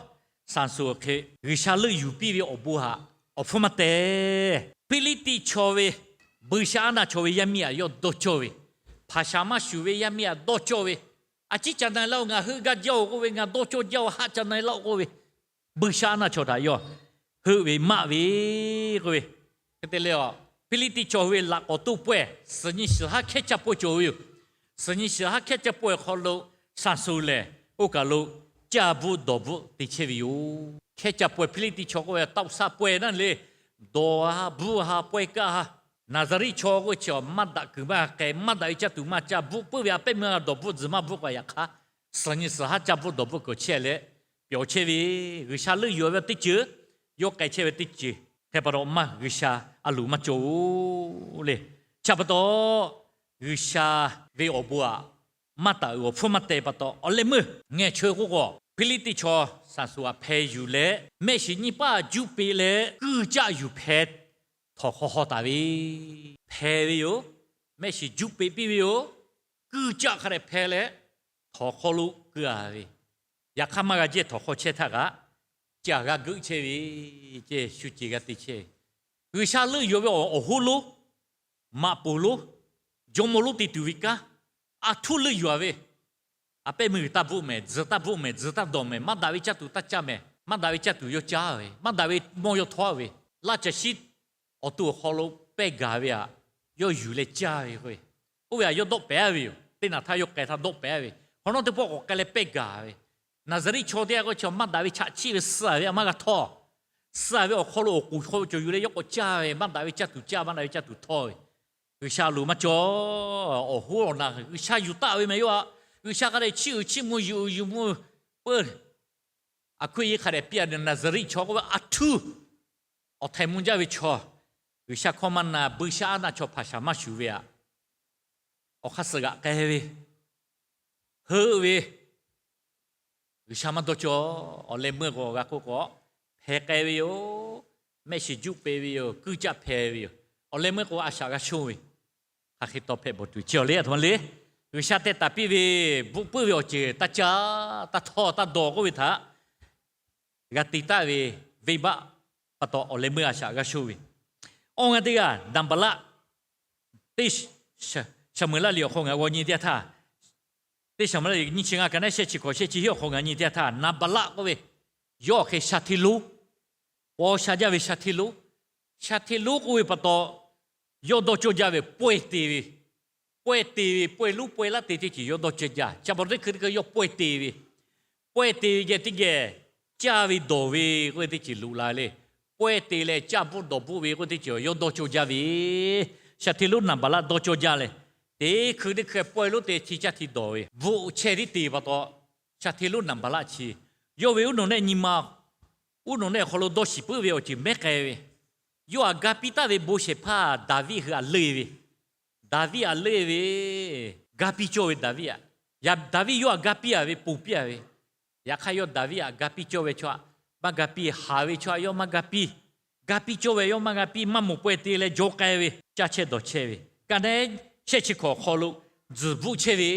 Saˍsonˍ awˬ hk'e G'uiˬsha leuˆ yuˬ piˇ ve awˬ bon htaꞈ awˬ hpfuhˇ maˇ teh. Hpiˇliˇtiˆ chaw ve, Buiˬsha aˉ naˆ chaw ve yaˇ miˇ htaꞈ yawˇ dawˇ cawˇ ve, hpaˍ shaˍ maˇ shuˍ ve yaˇ miˇ htaꞈ dawˇ cawˇ ve, a ciˉ ca na-e laˇ-oˬ, ngaˬ heuˆ gaˇ jaˇ-oˬ k'oˆ ve, ngaˬ dawˇ cawˇ jaˇ-oˬ, haˆ ca na-e laˇ-oˬ k'oˆ ve, Buiˬsha aˉ naˆ chaw htaꞈ yawˇ heuˆ ve maˆ ve k'oˆ ve. Hk'e te leh, Hpiˇliˇtiˆ chaw hui ve laꞈ k'awꞈ toˇ pawehˇ suhˍ nyi shiˍ haˉ hkehˉ caˇ pawehˇ cawˬ ve yoˬ. Suhˍ nyi shiˍ haˉ hkehˉ caˇ pawehˇ awˬ hk'aw lo Saˍsonˍ lehˬ, oˇ kaˬ lo caˇ bvuhˆ dawˬ bvuhˆ te chehˇ ve yoˬ. Hkehˉ caˇ pawehˇ Hpiˇliˇtiˆ chaw k'oˆ ve tawˆ saˆ pawehˇ naˉ le, dawˬ ha bvuhˆ ha pawehˇ kaˇ ha. Naˍzaˍriˆ chaw k'oˆ ve chi maˇ daꞈ kuiˬ maˇ k'ai, maˇ daꞈ ve caˇ tuˬ maˇ caˇ, bvuhˆ puiˉ ve a pehˉ meuˇ g'a dawˬ bvuhˆ, tzuhˬ maˇ bvuhˆ k'o, yaꞈ hk'aˇ suhˍ nyi shiˍ haˉ caˇ bvuhˆ dawˬ bvuhˆ kuiˬ chehˇ leh, pyawˬ chehˇ ve G'uiˬsha leuˆ yuˬ ve teˇ ceuˬ yawˇ k'ai chehˇ ve teˇ ceuˬ hk'e pa taw maˇ G'uiˬsha a loˍ maˇ cawˬ-oˬ le. Chi pa taw, G'uiˬsha ve awˬ bon aꞈ maˇ taˍ uiˍ awˬ hpfuhˇ maˇ teh pa taw, awˬ leh meuˇ ngeh cheu k'oˆ k'o, Hpiˇliˇtiˆ chaw saˍ suˍ aꞈ hpeh yuˬ leh, mehˆ shiˍ nyiˇ paˆ juˆ peꞈ leh kuiˇ caˆ yuˬ hpeh htawnˍ hk'aw haw taˍ ve, hpeh ve yoˬ. Mehˆ shiˍ juˆ peꞈ piˇ ve yoˬ. Kuiˇ caˆ hk'a dehꞈ hpeh leh htawnˍ hk'aw lo keu-a ve, yaꞈ hk'aˇ maˇ g'a jehˇ htawnˍ hk'aw chehˇ htaˇ kaꞈ, caˬ g'a geuˆ chehˇ ve, ceh shu ceˬ g'a te chehˇ ve. G'uiˬsha leuˆ yuˬ ve awˬ hoˉ lonˉ, maꞈ poˍ lonˉ, jawˇmawˇ lonˉ te tuˬ ve kanˉ, a htuˉ leuˆ yuˬ-a ve, a pehˉ meuˇ g'uiˬ taˇ bvuhˆ mehˍ, tzuhˬ taˇ bvuhˆ mehˍ, tzuhˬ taˇ dawˬ mehˍ, maˇ daꞈ ve caˇ tuˬ taˇ caˇ mehˍ, maˇ daꞈ ve caˇ tuˬ yawˇ caˇ ve, maˇ daꞈ ve mawˇ yawˇ htawˇ ve, laˇ caˬ shiˉ awˬ to awˬ hk'aw lo pehˇ gaˬ ve aꞈ yawˇ yuˬ leh caˇ ve k'o, oˇ ve aꞈ yawˇ dawˆ pehˍ-a ve yoˬ. Teˇ naˬ htaˇ yawˇ k'ai htaˇ dawˆ pehˍ-a ve, hk'awꞈ nawˉ teˇ pawˆ k'awꞈ k'ai leh pehˇ gaˬ ve. Naˍzaˍriˆ chaw teˇ g'aˇ k'o, chi maˇ daꞈ ve chaꞈ chiˆ ve suh-a ve aꞈ maˇ g'a htawˇ. Suh-a ve awˬ hk'aw lo awˬ k'oˍ hk'aw cawˬ yuˬ leh yawˇ k'awꞈ caˇ ve, maˇ daꞈ ve caˇ tuˬ caˇ, maˇ daꞈ ve caˇ tuˬ htawˇ ve. G'uiˬsha a loˍ maˇ cawˬ. Awˬ hoˉ awˬ naˬ G'uiˬsha yuˬ taˆ ve meh yawˇ aꞈ. G'uiˬsha hk'a dehꞈ chiˇ uiˍ chiˇ mvuh yuˬ uiˍ yuˬ mvuh peuˬ. Aˬ hkuiˇ yeˇ hk'a dehꞈ piˇ-a ve Naˍzaˍriˆ chaw k'oˆ ve, a htuˇ awˬ htaiˍ mvuh jaˇ ve chaw, G'uiˬsha hkawˇ maˇ na, buiˇshaˆaˉnaˆ chaw hpaˍ shaˍ maˇ shuˍ ve aꞈ, awˬ hk'aˇ suh g'aꞈ k'ai ve, heuˆ ve, G'uiˬsha maˇ dawˇ cawˬ. Awˬ leh meuˇ k'o g'a k'oˆ k'o, hpeh k'ai ve yoˬ. Mehˆ shiˍ juˆ peꞈ ve yoˬ. Kuiˇ caˆ hpeh ve yoˬ. Awˬ leh meuˇ k'o a shaꞈ g'a shonˇ ve, hk'aˬ hk'e taw hpehꞈ bawˬ tuˬ chi awˬ le a htoꞈ ma le. G'uiˬsha teh taˍ piˇ ve, bvuhˆ puiˉ ve awˬ ceuˬ taˇ caˇ, taˇ htawˇ, taˇ dawˬ k'oˆ ve htaꞈ g'a te taˍ ve, venˇbaˆ pa taw awˬ leh meuˇ a shaꞈ g'a shonˇ ve. Awˇ ngaˬ teˇ g'aˇ Naˍbaˍlaˆ, teˇ Saˍmuˍeˍlaˆ liꞈ awˬ hk'aw ngaˬ g'aw nyi teˇ yanˇ htaˇ, teˇ Saˍmuˍeˍlaˆ liꞈ nyiˇ chi ngaˇ ka naˉ shehˆ chi hkawꞈ shehˆ chi hiˉ awˬ hk'aw ngaˬ nyi teˇ yanˇ htaˇ, Naˍbaˍlaˆ k'oˆ ve, yawˇ awˬ hk'e sha hteˇ lonˉ, paw sha jaˇ ve sha hteˇ lonˉ. Sha hteˇ lonˉ k'oˆ ve pa taw, yawˇ dawˇ cawˇ jaˇ ve pawehˇ te ve, pawehˇ te ve, pawehˇ lonˉ pawehˇ laˇ te teˇ ceuˬ yawˇ dawˇ cawˇ jaˇ. Chi pa taw teˇ hkui teˇ hkui yawˇ pawehˇ te ve, pawehˇ te ve geh teˇ geh caˇ ve dawˬ ve k'oˆ ve teˇ ceuˬ loꞈ la le. Pawehˇ te leh caˇ bvuhˆ dawˬ bvuhˆ ve k'oˆ ve teˇ ceuˬ yawˇ dawˇ cawˇ jaˇ ve, sha hteˇ lonˉ Naˍbaˍlaˆ dawˇ cawˇ jaˇ leh, teˇ hkui teˇ hkui pawehˇ lonˉ te hti caˇ hti dawˬ ve, bvuhˆ chehˇ tiˉ te pa taw, sha hteˇ lonˉ Naˍbaˍlaˆ chi, yawˇ ve uˉ nawˬ nehˆ nyi ma, uˉ nawˬ nehˆ awˬ hk'aw lo dawˇ shiˍ puiˉ ve awˬ ceuˬ mehˉ k'ai ve, yawˇ aꞈ ga piˇ taˍ ve bon shehˍ hpaˇ Daˍviˆ hui aꞈ leuˇ ve, Daˍviˆ aꞈ leuˇ ve, ga piˇ cawˇ ve Daˍviˆ aꞈ. Yaꞈ Daˍviˆ yawˇ aꞈ ga piˇ-a ve, ponˬ piˇ-a ve, yaꞈ hk'aˇ yawˇ Daˍviˆ aꞈ ga piˇ cawˇ ve chaw aꞈ maˇ ga piˇ, haˍ ve chaw aꞈ yawˇ maˇ ga piˇ. Ga piˇ cawˇ ve yawˇ maˇ ga piˇ, maˇ moˍ pawehˇ te leh jaw k'ai ve, caˇ chehˇ dawˬ chehˇ ve, ka naˉ shehˆ chi hkawꞈ awˬ hk'aw lo tzuhˬ bvuhˆ chehˇ ve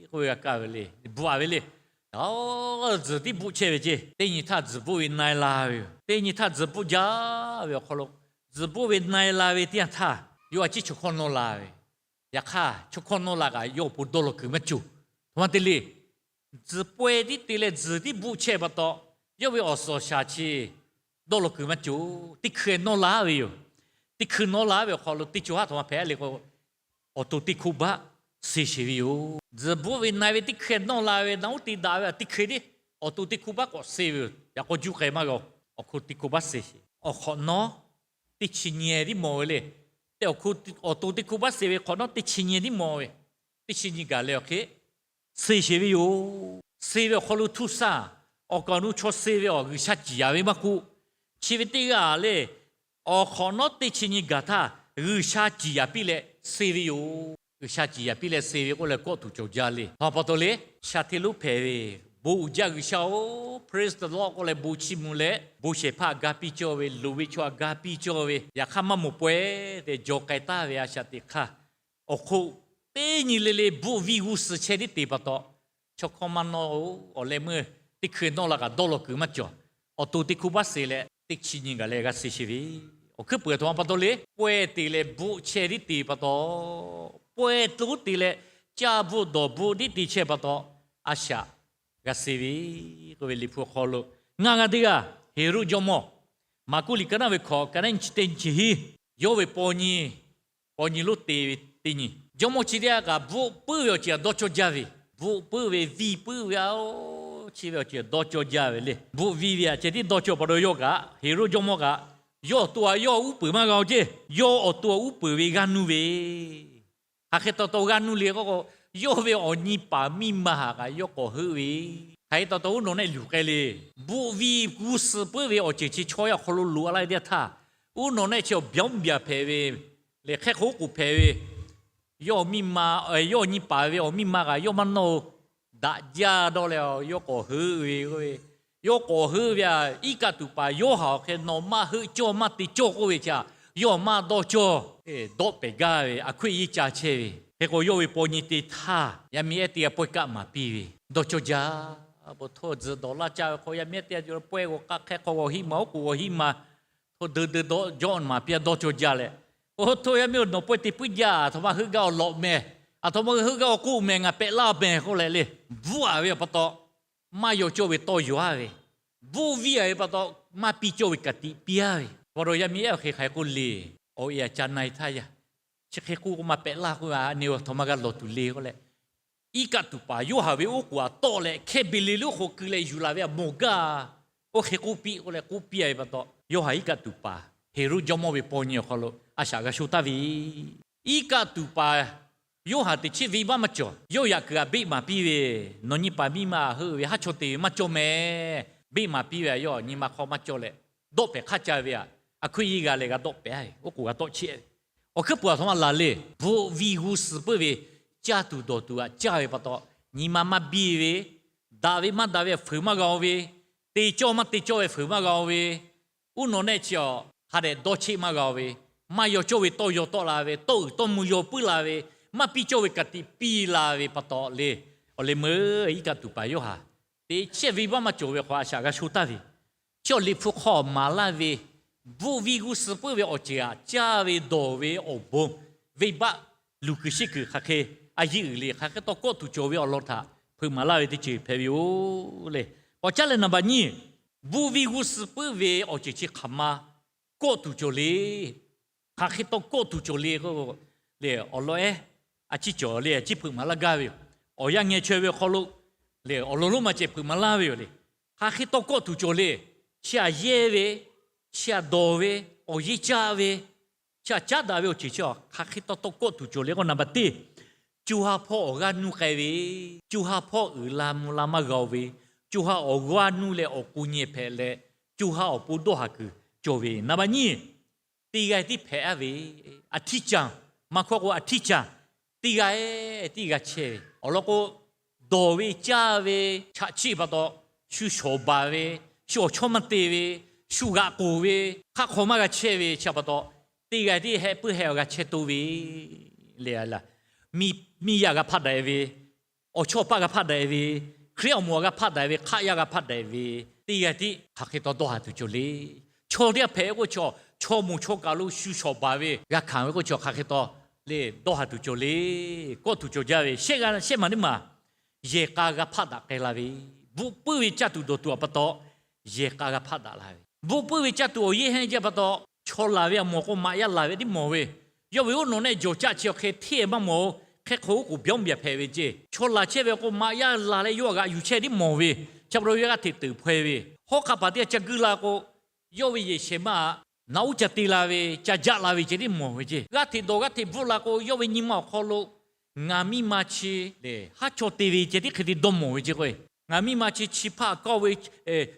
k'oˆ ve g'a kaˇ ve le, bvuhꞈ-a ve le. Tzuhˬ tiˉ bvuhˆ chehˇ ve ceˇ. Teˇ nyi htaˇ tzuhˬ bvuhˆ ve na-e la ve yoˬ. Teˇ nyi htaˇ tzuhˬ bvuhˆ jaˇ ve awˬ hk'aw lo, tzuhˬ bvuhˆ ve na-e la ve teˇ yanˇ htaˇ, yawˇ a ciˉ chaw hkawˇ nawˇ la ve, yaꞈ hk'aˇ chaw hkawˇ nawˇ la kaꞈ yawˇ awˬ pon dawˇ law kuiˬ maˇ cawˬ. Htoꞈ ma te le, tzuhˬ pawehˇ tiˉ te leh tzuhˬ tiˉ bvuhˆ chehˇ pa taw, yawˇ ve awˬ suhˍ awˬ shaˍ chi dawˇ law kuiˬ maˇ cawˬ. Teˇ hkui nawˇ la ve yoˬ. Teˇ hkui nawˇ la ve awˬ hk'aw lo teˇ co haˉ htoꞈ ma hpehꞈ le k'o, awˬ to teˇ hkoˇ baˆ se sheˍ ve yoˬ. Tzuhˬ bvuhˆ ve na-e ve teˇ hkui nawˇ la ve na uˉ te daꞈ ve teˇ hkui tiˉ awˬ to teˇ hkoˇ baˆ k'awꞈ se ve yoˬ. Yaꞈ k'aw juˇ k'ai maˇ g'a, awˬ hk'aw teˇ hkoˇ baˆ se sheˍ. Awˬ hk'awꞈ nawˉ teˇ chi nyi tiˉ mawˬ ve le. Te awˬ hk'aw, awˬ to teˇ hkoˇ baˆ se ve hk'awꞈ nawˉ teˇ chi nyi tiˉ mawˬ ve, teˇ chi nyi gaˬ leh awˬ hk'e se sheˍ ve yoˬ. Se ve awˬ hk'aw lo htuˇ saˇ, awˬ kaˍ awˬ nu chaw se ve awˬ G'uiˬsha ciˍ yanˍ ve maˇ k'oˆ, chi ve teˇ g'aˇ le, awˬ hk'awꞈ nawˉ teˇ chi nyi gaˬ htaˇ G'uiˬsha ciˍ yanˍ piˇ leh se ve yoˬ. G'uiˬsha ciˍ yanˍ piˇ leh se ve k'oˆ leh kawˆ tuˬ cawˬ jaˇ le. Htaꞈ pa taw le, sha hteˇ lonˉ hpehꞈ ve, bon uiˍ jaˇ G'uiˬsha-oˬ, praise the Lord k'oˆ leh bon chiˇ mvuh leh, bon shehˍ hpaˇ ga piˇ cawˇ ve, loˍ ve chaw aꞈ ga piˇ cawˇ ve, yaꞈ hk'aˇ maˇ moˍ pawehˇ tehꞈ jaw k'ai taˍ ve a shaꞈ teꞈ hk'aˇ, awˬ hk'oˆ teˇ nyi le le bvuhˆ viˇ g'uˇ suhˍ chehˇ tiˉ te pa taw, chaw hkawˇ maˇ nawˇ-oˬ. Awˬ leh meuˇ teˇ hkui nawˇ la kaꞈ dawˇ law kuiˬ maˇ cawˬ. Awˬ to teˇ hkoˇ baˆ se leh teˇ chi nyi gaˬ leh g'a se sheˍ ve, awˬ hkuiˉ puiˍ htoꞈ ma pa taw le, pawehˇ te leh bvuhˆ chehˇ tiˉ te pa taw, pawehˇ to te leh caˇ bvuhˆ dawˬ bvuhˆ tiˉ te chehˇ pa taw, a shaꞈ g'a se ve k'oˆ ve Liꞈ hpu awˬ hk'aw lo, ngaˬ g'a teˇ g'aˇ Heˍroˆ jawˇmawˇ, Maˍkuˆ liꞈ ka naˉ ve hkawꞈ ka naˉ nyi chi teˇ nyi chi hiˉ, yawˇ ve paw nyi, paw nyi lonˉ te ve teˇ nyi, jawˇmawˇ chi teˇ g'aˇ kaꞈ bvuhˆ puiˉ ve awˬ ceuˬ aꞈ dawˇ cawˇ jaˇ ve, bvuhˆ puiˉ ve viˇ puiˉ ve a, chi ve awˬ ceuˬ aꞈ dawˇ cawˇ jaˇ ve le. Bvuhˆ viˇ ve aꞈ ceh tiˉ dawˇ cawˇ pa taw yawˇ kaꞈ, Heˍroˆ jawˇmawˇ kaꞈ, yawˇ awˬ to aꞈ yawˇ uˉ peunˍ maˇ g'a-oˬ ceˇ. Yawˇ awˬ to aꞈ uˉ peunˍ ve g'aˇ nuˇ ve, hk'aˬ hk'e taw taw g'aˇ nuˇ le k'oˆ k'o, yawˇ ve awˬ nyi paˍ miˇ ma haꞈ kaꞈ yawˇ k'awꞈ heuˆ ve, Hk'aˬ hk'e taw taw uˉ nawˬ nehˆ luˬ k'ai le. Bvuhˆ viˇ g'uˇ suhˍ puiˉ ve awˬ ceuˬ chi chaw yaˇ awˬ hk'aw lo loꞈ la ve teˇ yanˇ htaˇ, uˉ nawˬ nehˆ chi awˬ byawˇ byaˬ hpehꞈ ve, lehˬ hk'ehˇ hk'oˆ k'oˍ hpehꞈ ve, yawˇ miˇ ma, yawˇ nyi paˍ ve awˬ miˇ ma kaꞈ yawˇ maˇ nawˇ-o. Daꞈ jaˇ dawˇ leh yawˇ k'awꞈ heuˆ ve k'oˆ ve, yawˇ k'awꞈ heuˆ ve a, iˉ kaˆ tuˬ paˍ Yoˇhanˬ awˬ hk'e nawˬ maˇ heuˆ cawˇ maˇ te cawˇ k'oˆ ve chi a, yawˇ maˇ dawˇ cawˇ. Dawˆ pehˍ gaˇ ve a, Hkriꞈ yeˇ ca chehˇ ve hk'e k'o, yawˇ ve paw nyi te htaˇ yaˇ miˇ ehˉ teˇ g'aˇ pawehˇ kaˆ maˍ piˇ ve, dawˇ cawˇ jaˇ. Bon htoˇ tzuhˬ dawˬ laˇ caˇ ve hk'aw yaˇ miˇ ehˉ teˇ g'aˇ cawˬ leh pawehˇ g'awˬ k'aˆ hk'ehˇ hk'aw g'awˬ hiˆ ma, htoˇ deu deu dawˇ jawˇ maˍ piˇ a, dawˇ cawˇ jaˇ leh, Oˇ htoˇ yaˇ miˇ-oˬ, nawˬ pawehˇ te puiˉ jaˇ, aˬ htoꞈ ma heuˆ gaˇ awˬ lawꞈ mehˍ, aˬ htoꞈ ma heuˆ gaˇ awˬ k'oˆ mehˍ, ngaˬ pehꞈ laˇ mehˍ k'oˆ leh le, bvuhˆ-a ve pa taw maˇ yaw cawˇ ve tawˇ yaw-a ve, bvuhˆ viˇ-a ve pa taw maˇ piˇ cawˇ ve ka tiꞈ piˇ-a ve. Pa taw yaˇ miˇ ehˉ awˬ hk'e hk'aˬ hk'e k'oˆ le, awˬ e aˬ ca na-e htaˇ yaˇ, chi hk'e k'oˆ k'o maˇ pehꞈ laˇ k'oˆ ve, a nyi-oˬ, aˬ htoꞈ ma g'a lawˬ tuˬ le k'oˆ leh, iˉ kaˆ tuˬ paˍ Yoˇhanˬ ve oˉ k'oˍ aꞈ tawˆ leh hkehˇ beˬ le le oˉ k'oˍ keu leh yuˬ laˬ ve a mawˬ gaˇ. Oˇ hk'e k'oˆ piˇ k'oˆ leh k'oˆ piˇ-a ve pa taw, Yoˇhanˬ iˉ kaˆ tuˬ paˍ Heˍroˆ jawˇmawˇ ve paw nyi awˬ hk'aw lo a shaꞈ g'a sho taˍ ve, iˉ kaˆ tuˬ paˍ Yoˇhanˬ teꞈ chiˉ venˇ baˆ maˇ cawˬ. Yawˇ yaꞈ kuiˬ aꞈ beˆ maˍ piˇ ve, Nawˬ nyi paˍ miˇ ma heuˆ ve haˉ chawˇ te ve maˇ cawˇ mehˍ. Beˆ maˍ piˇ ve a, yawˇ nyi ma hk'aw maˇ cawˇ leh, dawˆ pehˍ hk'aˇ ca ve a, a hkuiˉ yeˇ g'a leh g'a dawˆ pehˍ ve, oˉ k'oˍ g'a tawˆ chehˇ ve. Awˬ hkuiˉ puˍ aˬ htoꞈ ma laˬ le, bvuhˆ viˇ g'uˇ suhˍ puiˉ ve caˇ tuˬ dawˬ tuˬ aꞈ caˇ ve pa taw, nyi ma maˇ biˇ ve, daꞈ ve maˇ daꞈ ve fuiˍ maˇ g'a-o ve, te cawˇ maˇ te cawˇ ve fuiˍ maˇ g'a-o ve, uˉ nawˬ nehˆ chi awˬ hk'a dehꞈ dawˇ cheˆ maˇ g'a-o ve, maˇ yaw cawˇ ve tawˇ yaw tawˆ la ve, tawˇ uiˍ tawˇ mvuh yaw puiˉ la ve, maˇ piˇ cawˇ ve ka tiꞈ piˇ la ve pa taw le, awˬ leh meuˇ iˉ kaˆ tuˬ paˍ Yoˇhanˬ teꞈ chiˉ venˇ baˆ maˇ cawˬ ve hk'aw a shaꞈ g'a sho taˍ ve, chi awˬ Liꞈ hpu hk'aw maˍ laˇ ve, bvuhˆ viˇ g'uˇ suhˍ puiˉ ve awˬ ceuˬ aꞈ caˇ ve dawˬ ve awˬ bon, venˇ baˆ luˬ kuiˬ sheˆ kuiˬ hk'aˬ hk'e a yeˇ uiˍ le, hk'aˬ hk'e taw kawˆ tuˬ cawˬ ve awˬ lawn htaꞈ hpeuꞈ maˍ laˇ ve teˇ ceuˬ hpehꞈ ve yoˬ le. K'awꞈ caˉ leh naˍ baˬ nyiˇ, bvuhˆ viˇ g'uˇ suhˍ puiˉ ve awˬ ceuˬ chi hk'aˬ ma kawˆ tuˬ cawˬ le. Hk'aˬ hk'e taw kawˆ tuˬ cawˬ le k'o, le awˬ lawn ehˉ a ciˉ cawˬ le, a ciˉ hpeuꞈ maˍ laˇ gaˇ ve yoˬ. Awˬ yanˇ ngeh chaweh ve awˬ hk'aw lo le awˬ lawn lonˉ ma ceh hpeuꞈ maˍ laˇ ve yoˬ le. Hk'aˬ hk'e taw kawˆ tuˬ cawˬ le. Chi aꞈ yehˇ ve, chi aꞈ dawˬ ve, awˬ yeˇ caˇ ve, chi aꞈ caˉ daꞈ ve awˬ ceuˬ chi hk'aˬ hk'e taw taw kawˆ tuˬ cawˬ le k'o, naˍ baˬ teˇ, co ha hpawˇ awˬ g'aˇ nuˇ k'ai ve, co ha hpawˇ uiˍ la mvuh la maˇ g'a-o ve, co ha awˬ g'aˇ nuˇ leh awˬ k'o nyeh hpehꞈ leh, co ha awˬ pon dawˇ haˍ kuiˬ cawˬ ve, naˍ baˬ nyiˇ teˇ g'aˇ tiˉ hpehꞈ-a ve, a htiˇ caˇ, maˇ hkawˇ k'o a htiˇ caˇ, teˇ g'aˇ tiˉ g'a chehˇ ve awˬ lawn k'o, dawˬ ve caˇ ve chaꞈ chiˆ pa taw, shu shawˍ baˬ ve, shu awˬ chawˇ maˇ te ve, shu g'aꞈ k'oˍ ve, hk'aˆ hk'aw maˇ g'a chehˇ ve chi pa taw, teˇ g'aˇ tiˉ heh puiˉ heh awˬ g'a chehˇ to ve le. Miˇ yaˇ g'a hpaˆ daꞈ ve, awˬ chawˇ paˆ g'a hpaˆ daꞈ ve, Hkriꞈ awˬ moˍ g'a hpaˆ daꞈ ve, hk'aˆ yaˇ g'a hpaˆ daꞈ ve, teˇ g'aˇ tiˉ hk'aˬ hk'e taw dawˇ haˍ tuˬ cawˬ le. Chaw teˇ g'aˇ hpehꞈ k'o, chaw, chaw moˍ chaw kaˬ lo shu shawˍ baˬ ve g'a hkanˍ ve k'o, chaw hk'aˬ hk'e taw le dawˇ haˍ tuˬ cawˬ le. Kawˆ tuˬ cawˬ jaˇ ve shehˆ g'aˇ shehˆ maˬ teˇ maˬ, yehˬ k'a g'a hpaˆ daꞈ k'ai la ve, bvuhˆ puiˉ ve caˇ tuˬ dawˬ tuˬ a pa taw, yehˬ k'a g'a hpaˆ daꞈ la ve, bvuhˆ puiˉ ve caˇ tuˬ awˬ yeˇ hehnˇ jaˇ pa taw, chaw laˬ ve a mawˬ k'o maꞈ yaˇ laˬ ve tiˉ mawˬ ve, yawˇ ve uˉ nawˬ nehˆ jawˬ caˆ chi awˬ hk'e hteˇ maˇ mawˬ-o. Hk'e hk'o oˉ k'oˍ byawˇ byaˬ hpehꞈ ve ceˇ. Chaw laˬ chehˇ ve k'o maꞈ yaˇ laˬ leh yawˇ g'aꞈ yuˬ chehˇ tiˉ mawˬ ve, chi pa taw yawˇ g'aˇ hteꞈ teuˍ hpaw-e ve, hawˉ hk'aˆ paˍ teˇ g'aˇ ca guiˇ la k'o, yawˇ ve yehˬ shehˍ ma naꞈ uˉ ca te la ve, ca jaˆ la ve ceh tiˉ mawˬ ve ceˇ. G'aˇ hteꞈ dawˬ g'aˇ hteꞈ bvuhˆ la k'o, yawˇ ve nyi ma awˬ hk'aw lo ngaˬ miˇ ma chi lehˬ haˉ chawˇ te ve ceh tiˉ hk'e te dawˇ mawˬ ve ceˇ k'o, ngaˬ miˇ ma chi chi hpaˇ kawˆ ve,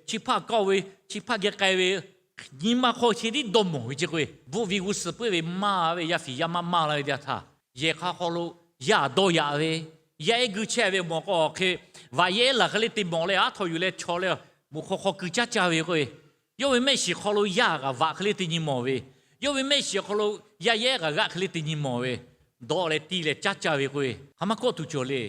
chi hpaˇ kawˆ ve, chi hpaˇ geh k'ai ve, nyi ma hk'aw chi tiˉ dawˇ mawˬ ve ceˇ k'o, bvuhˆ viˇ g'uˇ suhˍ puiˉ ve maˇ ve yaˇ fiˍ yaˇ maˇ maˇ la ve teˇ yanˇ htaˇ, yehˬ k'a hk'aw lo yaˇ dawˇ yaꞈ ve, yaˇ ehˉ gui chehˇ ve mawˬ k'o, awˬ hk'e vaꞈ yehˉ laˬ hk'e le te mawˬ leh aˉ htaw yuˬ leh chaw leh moˍ hk'aw hk'aw keu caˉ caˇ ve k'o, yawˇ ve mehˆ shiˍ hk'aw lo yaˇ kaꞈ vaꞈ hk'e le te nyi mawˬ ve, yawˇ ve mehˆ shiˍ hk'aw lo yaˇ yehˉ kaꞈ g'aˆ hk'e le te nyi mawˬ ve, dawˆ leh tiˇ leh caˉ caˇ ve k'o, ha maˇ kawˆ tuˬ cawˬ le.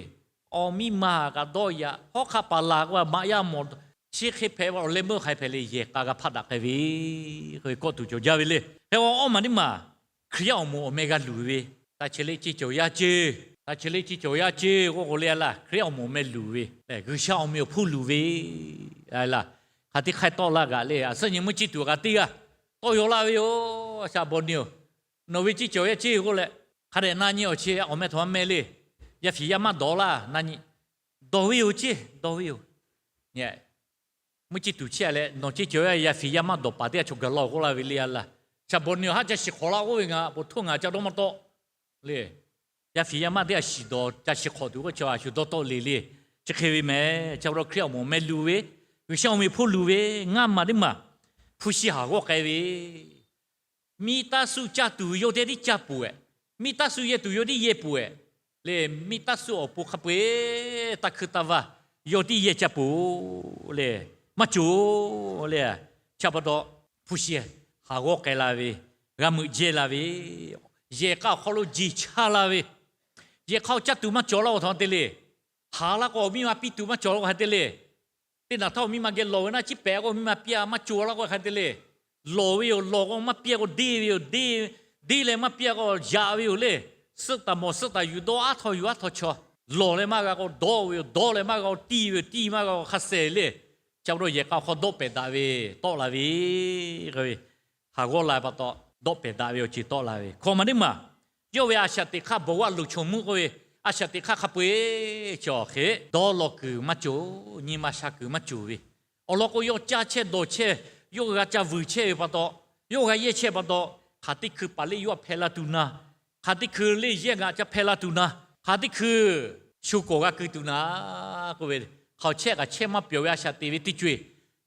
Awˬ miˇ ma kaꞈ dawˇ yaꞈ, hawˉ hk'aˆ paˍ laˬ k'o maꞈ yaˇ mawˬ, chi hk'e hpehꞈ ve awˬ leh meuˇ hk'aˬ hk'e hpehꞈ le, yehˬ k'a g'a hpaˆ daꞈ k'ai ve k'oˆ tuˬ cawˬ jaˇ ve le. Hk'e awˬ awˇ maˬ teˇ maˬ, Hkriꞈ yaˇ awˬ moˍ awˬ meh g'a luˬ ve, ta chi le ceˇ cawˬ yaˇ ceˇ, ta chi le ceˇ cawˬ yaˇ ceˇ k'oˆ k'o le a laˇ, Hkriꞈ yaˇ awˬ moˍ awˬ meh luˬ ve, G'uiˬsha awˬ meh awˬ hponˇ luˬ ve, a laˇ, hk'aˬ te hk'ai tawˆ la kaꞈ le, a suhˉ nyi mvuhˇ ciˇ tuˬ kaꞈ teˇ g'aˇ tawˇ yaw laˇ ve yoˬ. Shaˍ bawˍ ni-oˬ, nawˬ ve ceˇ cawˬ yaˇ ceˇ k'oˆ leh, hk'a dehꞈ na nyi awˬ chi awˬ meh htaꞈ maˇ meh le. Yaˇ fiˍ yaˇ maˇ dawˬ laˇ na nyi. Dawˬ ve yoˬ ceˇ, dawˬ ve yoˬ. Mvuhˇ ciˇ tuˬ chehˇ leh nawˬ ceˇ cawˬ yaˇ, yaˇ fiˍ yaˇ maˇ dawˬ paˍ teˇ g'aˇ chaw gaˬ la k'oˆ laˇ ve le a laˇ. Shaˍ bawˍ ni-oˬ, haˉ ca shiˍ hk'awꞈ laˇ k'oˆ ve, ngaˬ po htoˇ ngaˬ ca dawˇ maˇ tawˆ le. Yaˇ fiˍ yaˇ maˇ teˇ g'aˇ shiˍ dawˬ ca shiˍ hk'awꞈ tuˬ k'o, chaw a shu dawˇ tawˆ le le. hk'e ve mehˬ. Chi pa taw Hkriꞈ awˬ moˍ meh luˬ ve, G'uiˬsha awˬ meh hpfuhˇ luˬ ve, ngaˇ maˬ teˇ maˬ hpu shi haˍ g'awˇ k'ai ve, miˇ taˇ suˆ caˇ tuˬ yawˇ teˇ tiˉ caˇ peuˬ-eh. Miˇ taˇ suˆ yehˇ tuˬ yawˇ tiˉ yehˇ peuˬ-eh. Lehˬ miˇ taˇ suˆ awˬ pon hk'a peu-eˬ taˇ hkuiˇ taˇ vaˇ yawˇ tiˉ yehˇ caˇ peuˬ lehˬ, maˇ cawˬ lehˬ. Chi pa taw hpu shi haˍ g'awˇ k'ai la ve, g'a meuꞈ jehˇ la ve, yehˬ k'a awˬ hk'aw lo jeˬ chaˇ la ve, yehˬ k'a awˬ caˇ tuˬ maˇ cawˬ laˇ k'o htaꞈ ma te le. Haˍ laˇ k'o miˇ ma piˇ tuˬ maˇ cawˬ laˇ k'o hk'a te le. Teˇ naˬ htaˇ miˇ ma geh lawˬ ve naˆ ciˉ pehꞈ k'o miˇ ma piˇ-a maˇ cawˬ laˇ k'o hk'a te le. Lawˬ ve yoˬ, lawˬ k'o maˇ piˇ-a k'o deˇ ve yoˬ, deˇ, deˇ leh maˇ piˇ-a k'o yaꞈ ve yoˬ le. Suhˆ taˍ mawˬ suhˆ taˍ yuˬ dawˇ aˉ htaw yuˬ aˉ htaw chaw. Lawˬ leh maˇ g'a k'o dawˇ ve yoˬ, dawˇ leh maˇ g'a k'o tiˇ ve yoˬ, tiˇ maˇ g'a k'o hk'a sehˍ le. Chi pa taw yehˬ k'a awˬ hk'aw dawˆ pehˍ daꞈ ve tawˆ la ve, k'oˆ ve, haˍ g'awˇ la pa taw dawˆ pehˍ daꞈ ve awˬ ceuˬ tawˆ la ve. Hkawꞈ maˬ teˇ maˬ, yawˇ ve a shaꞈ teꞈ hk'aˇ bawˬ g'aˇ loˍ chaw meuˆ k'oˆ ve, a shaꞈ teꞈ hk'aˇ hk'a peu-eˬ chi awˬ hk'e dawˇ law kuiˬ maˇ cawˬ, nyi ma sha kuiˬ maˇ cawˬ ve. Awˬ lawn k'o yawˇ caˇ chehˇ dawˬ chehˇ, yawˇ g'a ca vuiˬ chehˇ ve pa taw, yawˇ g'a yehˇ chehˇ pa taw, hk'aˬ teˇ hkui paˍ leˆ yawˇ htaꞈ hpehꞈ la tuˬ na, hk'aˬ teˇ hkui leˇ yehˇ ngaˬ ca hpehꞈ la tuˬ na, hk'aˬ teˇ hkui sho kawˍ g'a keu tuˬ na k'oˆ ve, hk'aˬ chehˇ kaꞈ chehˇ maˇ pyawˬ ve a shaꞈ teꞈ ve teˇ co-eˬ,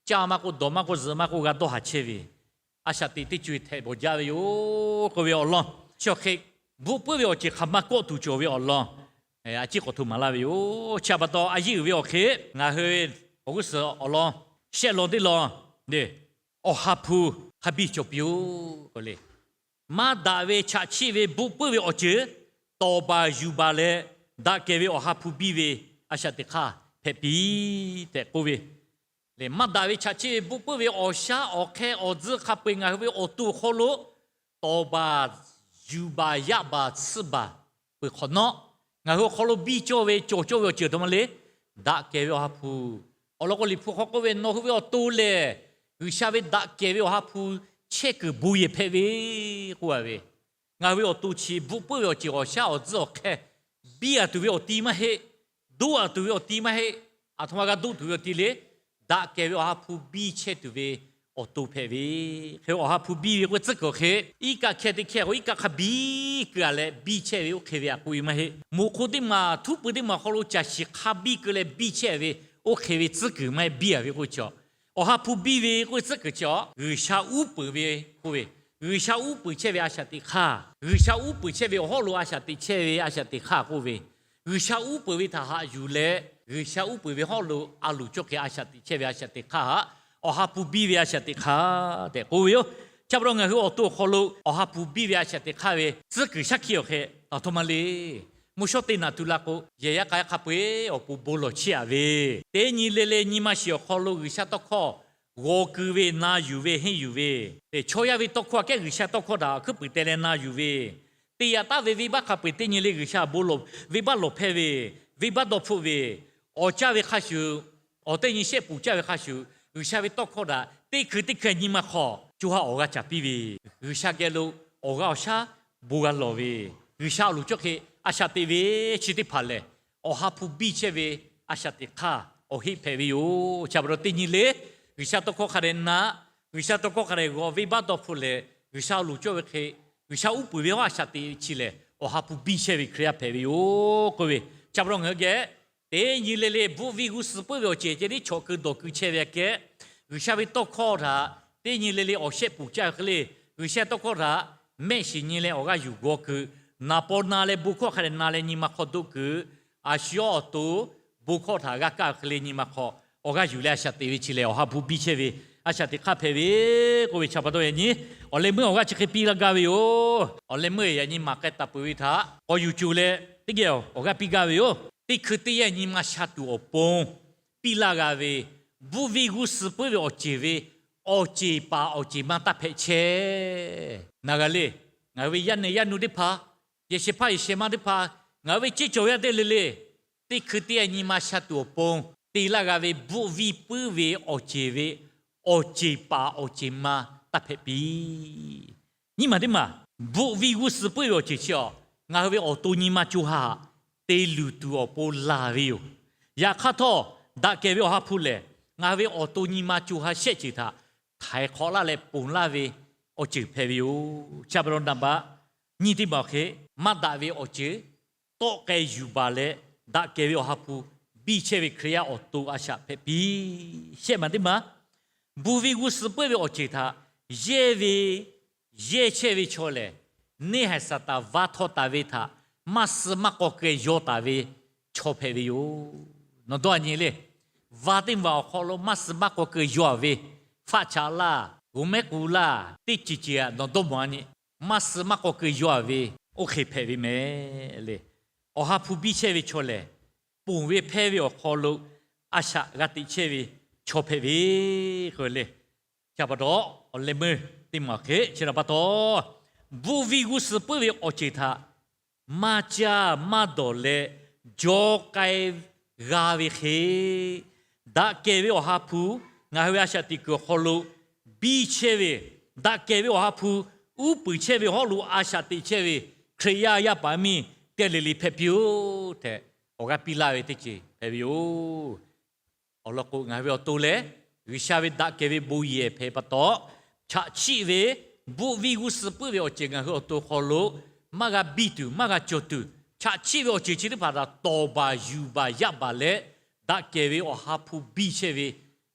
caˇ maˇ k'o dawˬ maˇ k'o zuhꞈ maˇ k'o g'a dawˇ haˍ chehˇ ve, a shaꞈ teꞈ teˇ co-eˬ htehꞈ bawˬ jaˇ ve yoˬ k'oˆ ve awˬ lawn, chi awˬ hk'e bvuhˆ puiˉ ve awˬ ceuˬ hk'aˬ ma kawˆ tuˬ cawˬ ve awˬ lawn, a ciˉ k'awꞈ hto maˍ laˇ ve yoˬ. Chi pa taw a yeˇ uiˍ ve awˬ hk'e ngaˬ hui ve awˬ g'uˇ suhˍ awˬ lawn shehˆ lawn teˇ lawn, awˬ ha hpu hk'a biˇ cawˬ piˇ-oˆ le. Maˇ daꞈ ve chaꞈ chiˆ ve bvuhˆ puiˉ ve awˬ ceuˬ tawˍ baˬ yuˬ baˬ leh, daꞈ kehˬ ve awˬ ha hpu biˇ ve a shaꞈ teꞈ hk'aˇ hpehꞈ piˇ tehꞈ k'oˆ ve, lehˬ maˇ daꞈ ve chaꞈ chiˆ ve bvuhˆ puiˉ ve awˬ shaˉ awˬ hk'ehˇ awˬ tzuhˇ hk'a peu-eˬ ngaˬ hui ve awˬ to awˬ hk'aw lo tawˍ baˬ yuˬ baˬ yaˆ baˬ tsuhˇ baˬ peuˬ hk'awꞈ nawˉ, ngaˬ hui awˬ hk'aw lo biˇ cawˇ ve cawˬ cawˇ ve awˬ ceuˬ aˬ htoꞈ ma le, daꞈ kehˬ ve awˬ ha hpu. Awˬ lawn k'o Liꞈ hpu hk'aw k'oˆ ve, Nawˬ hui ve awˬ to lehˬ G'uiˬsha ve daꞈ kehˬ ve awˬ ha hpu chehˇ kuiˬ bon yehˬ hpehꞈ ve k'oˆ a ve, ngaˬ hui ve awˬ to chi bvuhˆ puiˉ ve awˬ ceuˬ awˬ shaˉ awˬ tzuhˇ awˬ hk'ehˇ biˇ a tuˬ ve awˬ ti maˇ heˆ, doˆ a tuˬ ve awˬ ti maˇ heˆ. Aˬ htoꞈ ma g'a doˆ tuˬ ve awˬ ti le, daꞈ kehˬ ve awˬ ha hpu biˇ chehˇ tuˬ ve awˬ to hpehꞈ ve. Hk'e awˬ ha hpu biˇ ve k'oˆ tcuhˉ kuiˬ awˬ hk'e, iˉ kaˆ hkehˇ teˇ hkehˇ k'o iˉ kaˆ hk'a biˇ keu a leh biˇ chehˇ ve oˇ hk'e ve a k'oˆ ve maˇ heˆ. Moꞈ hk'oˆ teˇ maˬ htuˉ pui teˇ maˬ awˬ hk'aw lo caˬ shiˍ hk'a biˇ keu leh biˇ chehˇ ve oˇ hk'e ve tcuhˉ kuiˬ maˇ heˆ. Biˇ a ve k'oˆ ve chi awˬ ha hpu biˇ ve k'oˆ ve tcuhˉ kuiˬ chi awˬ G'uiˬsha uˉ peunˍ ve k'oˆ ve, G'uiˬsha uˉ peunˍ chehˇ ve a shaꞈ teꞈ hk'aˇ, G'uiˬsha uˉ peunˍ chehˇ ve awˬ hawˉ lo a shaꞈ teꞈ chehˇ ve a shaꞈ teꞈ hk'aˇ k'oˆ ve, G'uiˬsha uˉ peunˍ ve htaꞈ haꞈ yuˬ leh G'uiˬsha uˉ peunˍ ve hawˉ lo a loˍ cawˇ hk'e a shaꞈ teꞈ chehˇ ve a shaꞈ teꞈ hk'aˇ htaꞈ awˬ ha hpu biˇ ve a shaꞈ teꞈ hk'aˇ tehꞈ k'oˆ ve yoˬ. Chi pa taw ngaˬ hui awˬ to awˬ hk'aw lo awˬ ha hpu biˇ ve a shaꞈ teꞈ hk'aˇ ve tcuhˉ kuiˬ shaˉ hkiˆ awˬ hk'e aˬ htoꞈ ma le. Mvuhˇ shawˉ teˇ naꞈ tu la k'o, yehˬ yaˇ k'a yaˇ hk'a peu-eˬ awˬ pon bon lawˬ chehˇ a ve, teˇ nyi le le nyi ma shiˍ awˬ hk'aw lo G'uiˬsha tawˇ hkawˇ g'aw keu ve, na yuˬ ve, henˇ yuˬ ve, chaw yaˇ ve tawˇ hkawˇ aꞈ kehˉ G'uiˬsha tawˇ hkawˇ htaꞈ awˬ hkuiˉ puiˍ teh leh na yuˬ ve, teˇ yaꞈ taˉ ve venˇbaˆ hk'a peu-eˬ teˇ nyi le G'uiˬsha awˬ bon lawˬ, venˇbaˆ lawˬ hpehˇ ve, venˇbaˆ dawˇ hpfuhˆ ve, awˬ caˇ ve hk'a shuˍ, awˬ teˇ nyi shehˆ puˍ caˇ ve hk'a shuˍ, G'uiˬsha ve tawˇ hkawˇ htaꞈ teˇ hkui teˇ hkui nyi ma hk'aw co ha awˬ g'aˇ caˍ piˇ ve, G'uiˬsha geh lo awˬ g'aˇ awˬ shaˉ bon g'a lawˬ ve, G'uiˬsha awˬ loˍ cawˇ hk'e a shaꞈ teꞈ ve chi teˇ hpaˍ lehˬ, awˬ ha hpu biˇ chehˇ ve a shaꞈ teꞈ hk'aˇ awˬ heˆ hpehꞈ ve yoˬ. Chi pa taw teˇ nyi le G'uiˬsha tawˇ hkawˇ hk'a dehꞈ na, G'uiˬsha tawˇ hkawˇ hk'a dehꞈ g'aw, venˇbaˆ dawˇ hpfuhˆ leh G'uiˬsha awˬ loˍ cawˇ ve hk'e, G'uiˬsha uˉ peunˍ ve hawˉ a shaꞈ teꞈ chi lehˬ, awˬ ha hpu biˇ chehˇ ve Hkriꞈ yaˇ hpehꞈ ve yoˬ k'oˆ ve. Chi pa taw ngaˬ hui geh teˇ nyi le le bvuhˆ viˇ g'uˇ suh puiˉ ve awˬ ceuˬ ceh tiˉ chawꞈ keu dawˬ keu chehˇ ve aꞈ kehˉ, G'uiˬsha ve tawˇ hkawˇ htaꞈ teˇ nyi le le awˬ shehˆ puˍ caˇ ve hk'e le, G'uiˬsha tawˇ hkawˇ htaꞈ mehˆ shiˍ nyi leh awˬ g'aˇ yuˬ g'aw keu, naˍ paw na leh bon hkawˇ hk'a dehꞈ na leh nyi ma hk'aw doˆ keu, a shu yawˇ awˬ to bon hkawˇ htaꞈ g'a kaˇ ve hk'e le nyi ma hk'aw awˬ g'aˇ yuˬ leh a shaꞈ teꞈ ve chi lehˬ, awˬ ha hpu biˇ chehˇ ve a shaꞈ teꞈ hk'aˇ hpehꞈ ve k'oˆ ve. Chi pa taw yaꞈ nyi awˬ leh meuˇ awˬ g'aˇ chi hk'e piˇ laˇ gaˇ ve yoˬ. Awˬ leh meuˇ yaꞈ nyi maˍ k'ai taˍ peuˬ ve htaꞈ k'awꞈ yuˬ cuˬ leh teˇ geh awˬ g'aˇ piˇ gaˇ ve yoˬ. Teˇ hkui teˇ yanˇ nyi ma sha tuˬ awˬ pon piˇ laˇ g'a ve, bvuhˆ viˇ g'uˇ suh puiˉ ve awˬ ceuˬ ve awˬ ceˬ paˍ awˬ ceˬ ma taˇ hpehꞈ chehˇ. Naˍ g'a le, ngaˬ hui ve yaˇ nehˬ yaˇ nu teˇ hpaˍ, yehˬ shehˍ hpaˇ yehˬ shehˍ ma teˇ hpaˍ, ngaˬ hui ve ceˇ cawˬ ve yaˇ teˇ le le, teˇ hkui teˇ yanˇ nyi ma sha tuˬ awˬ pon te laˇ g'a ve bvuhˆ viˇ puiˉ ve awˬ ceuˬ ve awˬ ceˬ paˍ awˬ ceˬ ma taˇ hpehꞈ piˇ. Nyiˇ maˬ teˇ maˬ, bvuhˆ viˇ g'uˇ suh puiˉ ve awˬ ceuˬ chi awˬ, ngaˬ hui ve awˬ to nyi ma co ha te luˬ tuˬ awˬ pon laˬ ve yoˬ. Yaꞈ hk'aˇ htawˇ, daꞈ kehˬ ve awˬ ha hpu lehˬ, ngaˬ hui ve awˬ to nyi ma co ha shehˆ ceuˬ htaꞈ htaiˍ hk'awꞈ laˇ leh ponˬ laˇ ve awˬ ceuˬ hpehꞈ ve yoˬ. Chi pa taw naˍ baˆ nyiˇ teˇ maˬ awˬ hk'e, maˇ daꞈ ve awˬ ceuˬ tawˆ k'ai yuˬ baˬ leh, daꞈ kehˬ ve awˬ ha hpu biˇ chehˇ ve Hkriꞈ yaˇ awˬ to a shaꞈ hpehꞈ piˇ. Shehˆ maˬ teˇ maˬ, bon venˇ g'uˇ suhˍ puiˉ ve awˬ ceuˬ htaꞈ yehˇ ve yehˇ chehˇ ve chaw lehˬ, neˇ haiˬ Saˍtanˍ va htawˇ taˍ ve htaꞈ maˇ suh maˇ k'aw keu yaw taˍ ve chaw hpehꞈ ve yoˬ. Nawˬ dawˇ a nyi le. Va teˇ maˬ awˬ hk'aw lo maˇ suh maˇ k'aw keu yaw ve, faˆ chaꞈ laˇ, g'uˬ mehˉ k'u laˇ, teˇ ceuˬ ceuˬ a nawˬ dawˇ mawˬ a nyi, maˇ suh maˇ k'aw keu yaw ve, oˇ hk'e hpehꞈ ve mehˍ le. Awˬ ha hpu biˇ chehˇ ve chaw lehˬ, ponˬ ve hpehˇ ve awˬ hk'aw lo a shaꞈ g'a teꞈ chehˇ ve chaw hpehꞈ ve k'o le. Chi pa taw, awˬ leh meuˇ teˇ maˬ hk'e chi htaꞈ pa taw, bon venˇ g'uˇ suhˍ puiˉ ve awˬ ceuˬ htaꞈ maˇ caˇ maˇ dawˬ leh jaw k'ai g'a ve hk'e, daꞈ kehˬ ve awˬ ha hpu ngaˬ hui ve a shaꞈ teꞈ kuiˬ awˬ hk'aw lo biˇ chehˇ ve, daꞈ kehˬ ve awˬ ha hpu uˉ peunˍ chehˇ ve hawˉ lo a shaꞈ teꞈ chehˇ ve Hkriꞈ yaˇ yaˇ paˍ miˇ teˇ g'aˇ le le hpehꞈ piˇ-oˆ tehꞈ, awˬ g'aˇ piˇ laˇ ve teˇ ceuˬ hpehꞈ ve yoˬ. Awˬ lawn k'o, ngaˬ hui ve awˬ to leh G'uiˬsha ve daꞈ kehˬ ve bon yehˬ hpehꞈ pa taw, chaꞈ chiˆ ve bon venˇ g'uˇ suhˍ puiˉ ve awˬ ceuˬ ngaˬ hui awˬ to hk'aw lo maˇ g'a biˇ tuˬ, maˇ g'a cawˬ tuˬ, chaꞈ chiˆ ve awˬ ceuˬ chi teˇ hpaˍ htaꞈ tawˍ baˬ, yuˬ baˬ, yaˇ baˬ leh, daꞈ kehˬ ve awˬ ha hpu biˇ chehˇ ve,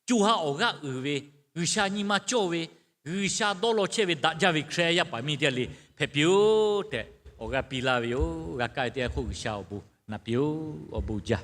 co ha awˬ g'aˇ uiˍ ve, G'uiˬsha nyi ma cawˇ ve, G'uiˬsha dawˇ law chehˇ ve daꞈ jaˇ ve Hkriꞈ yaˇ yaˇ paˍ miˇ teˇ g'aˇ le hpehꞈ piˇ-oˆ tehꞈ, awˬ g'aˇ piˇ laˇ ve yoˬ. G'a kaˇ ve teˇ g'aˇ hk'oˆ G'uiˬsha awˬ bon naꞈ piˇ-oˆ. Awˬ bon jaˇ.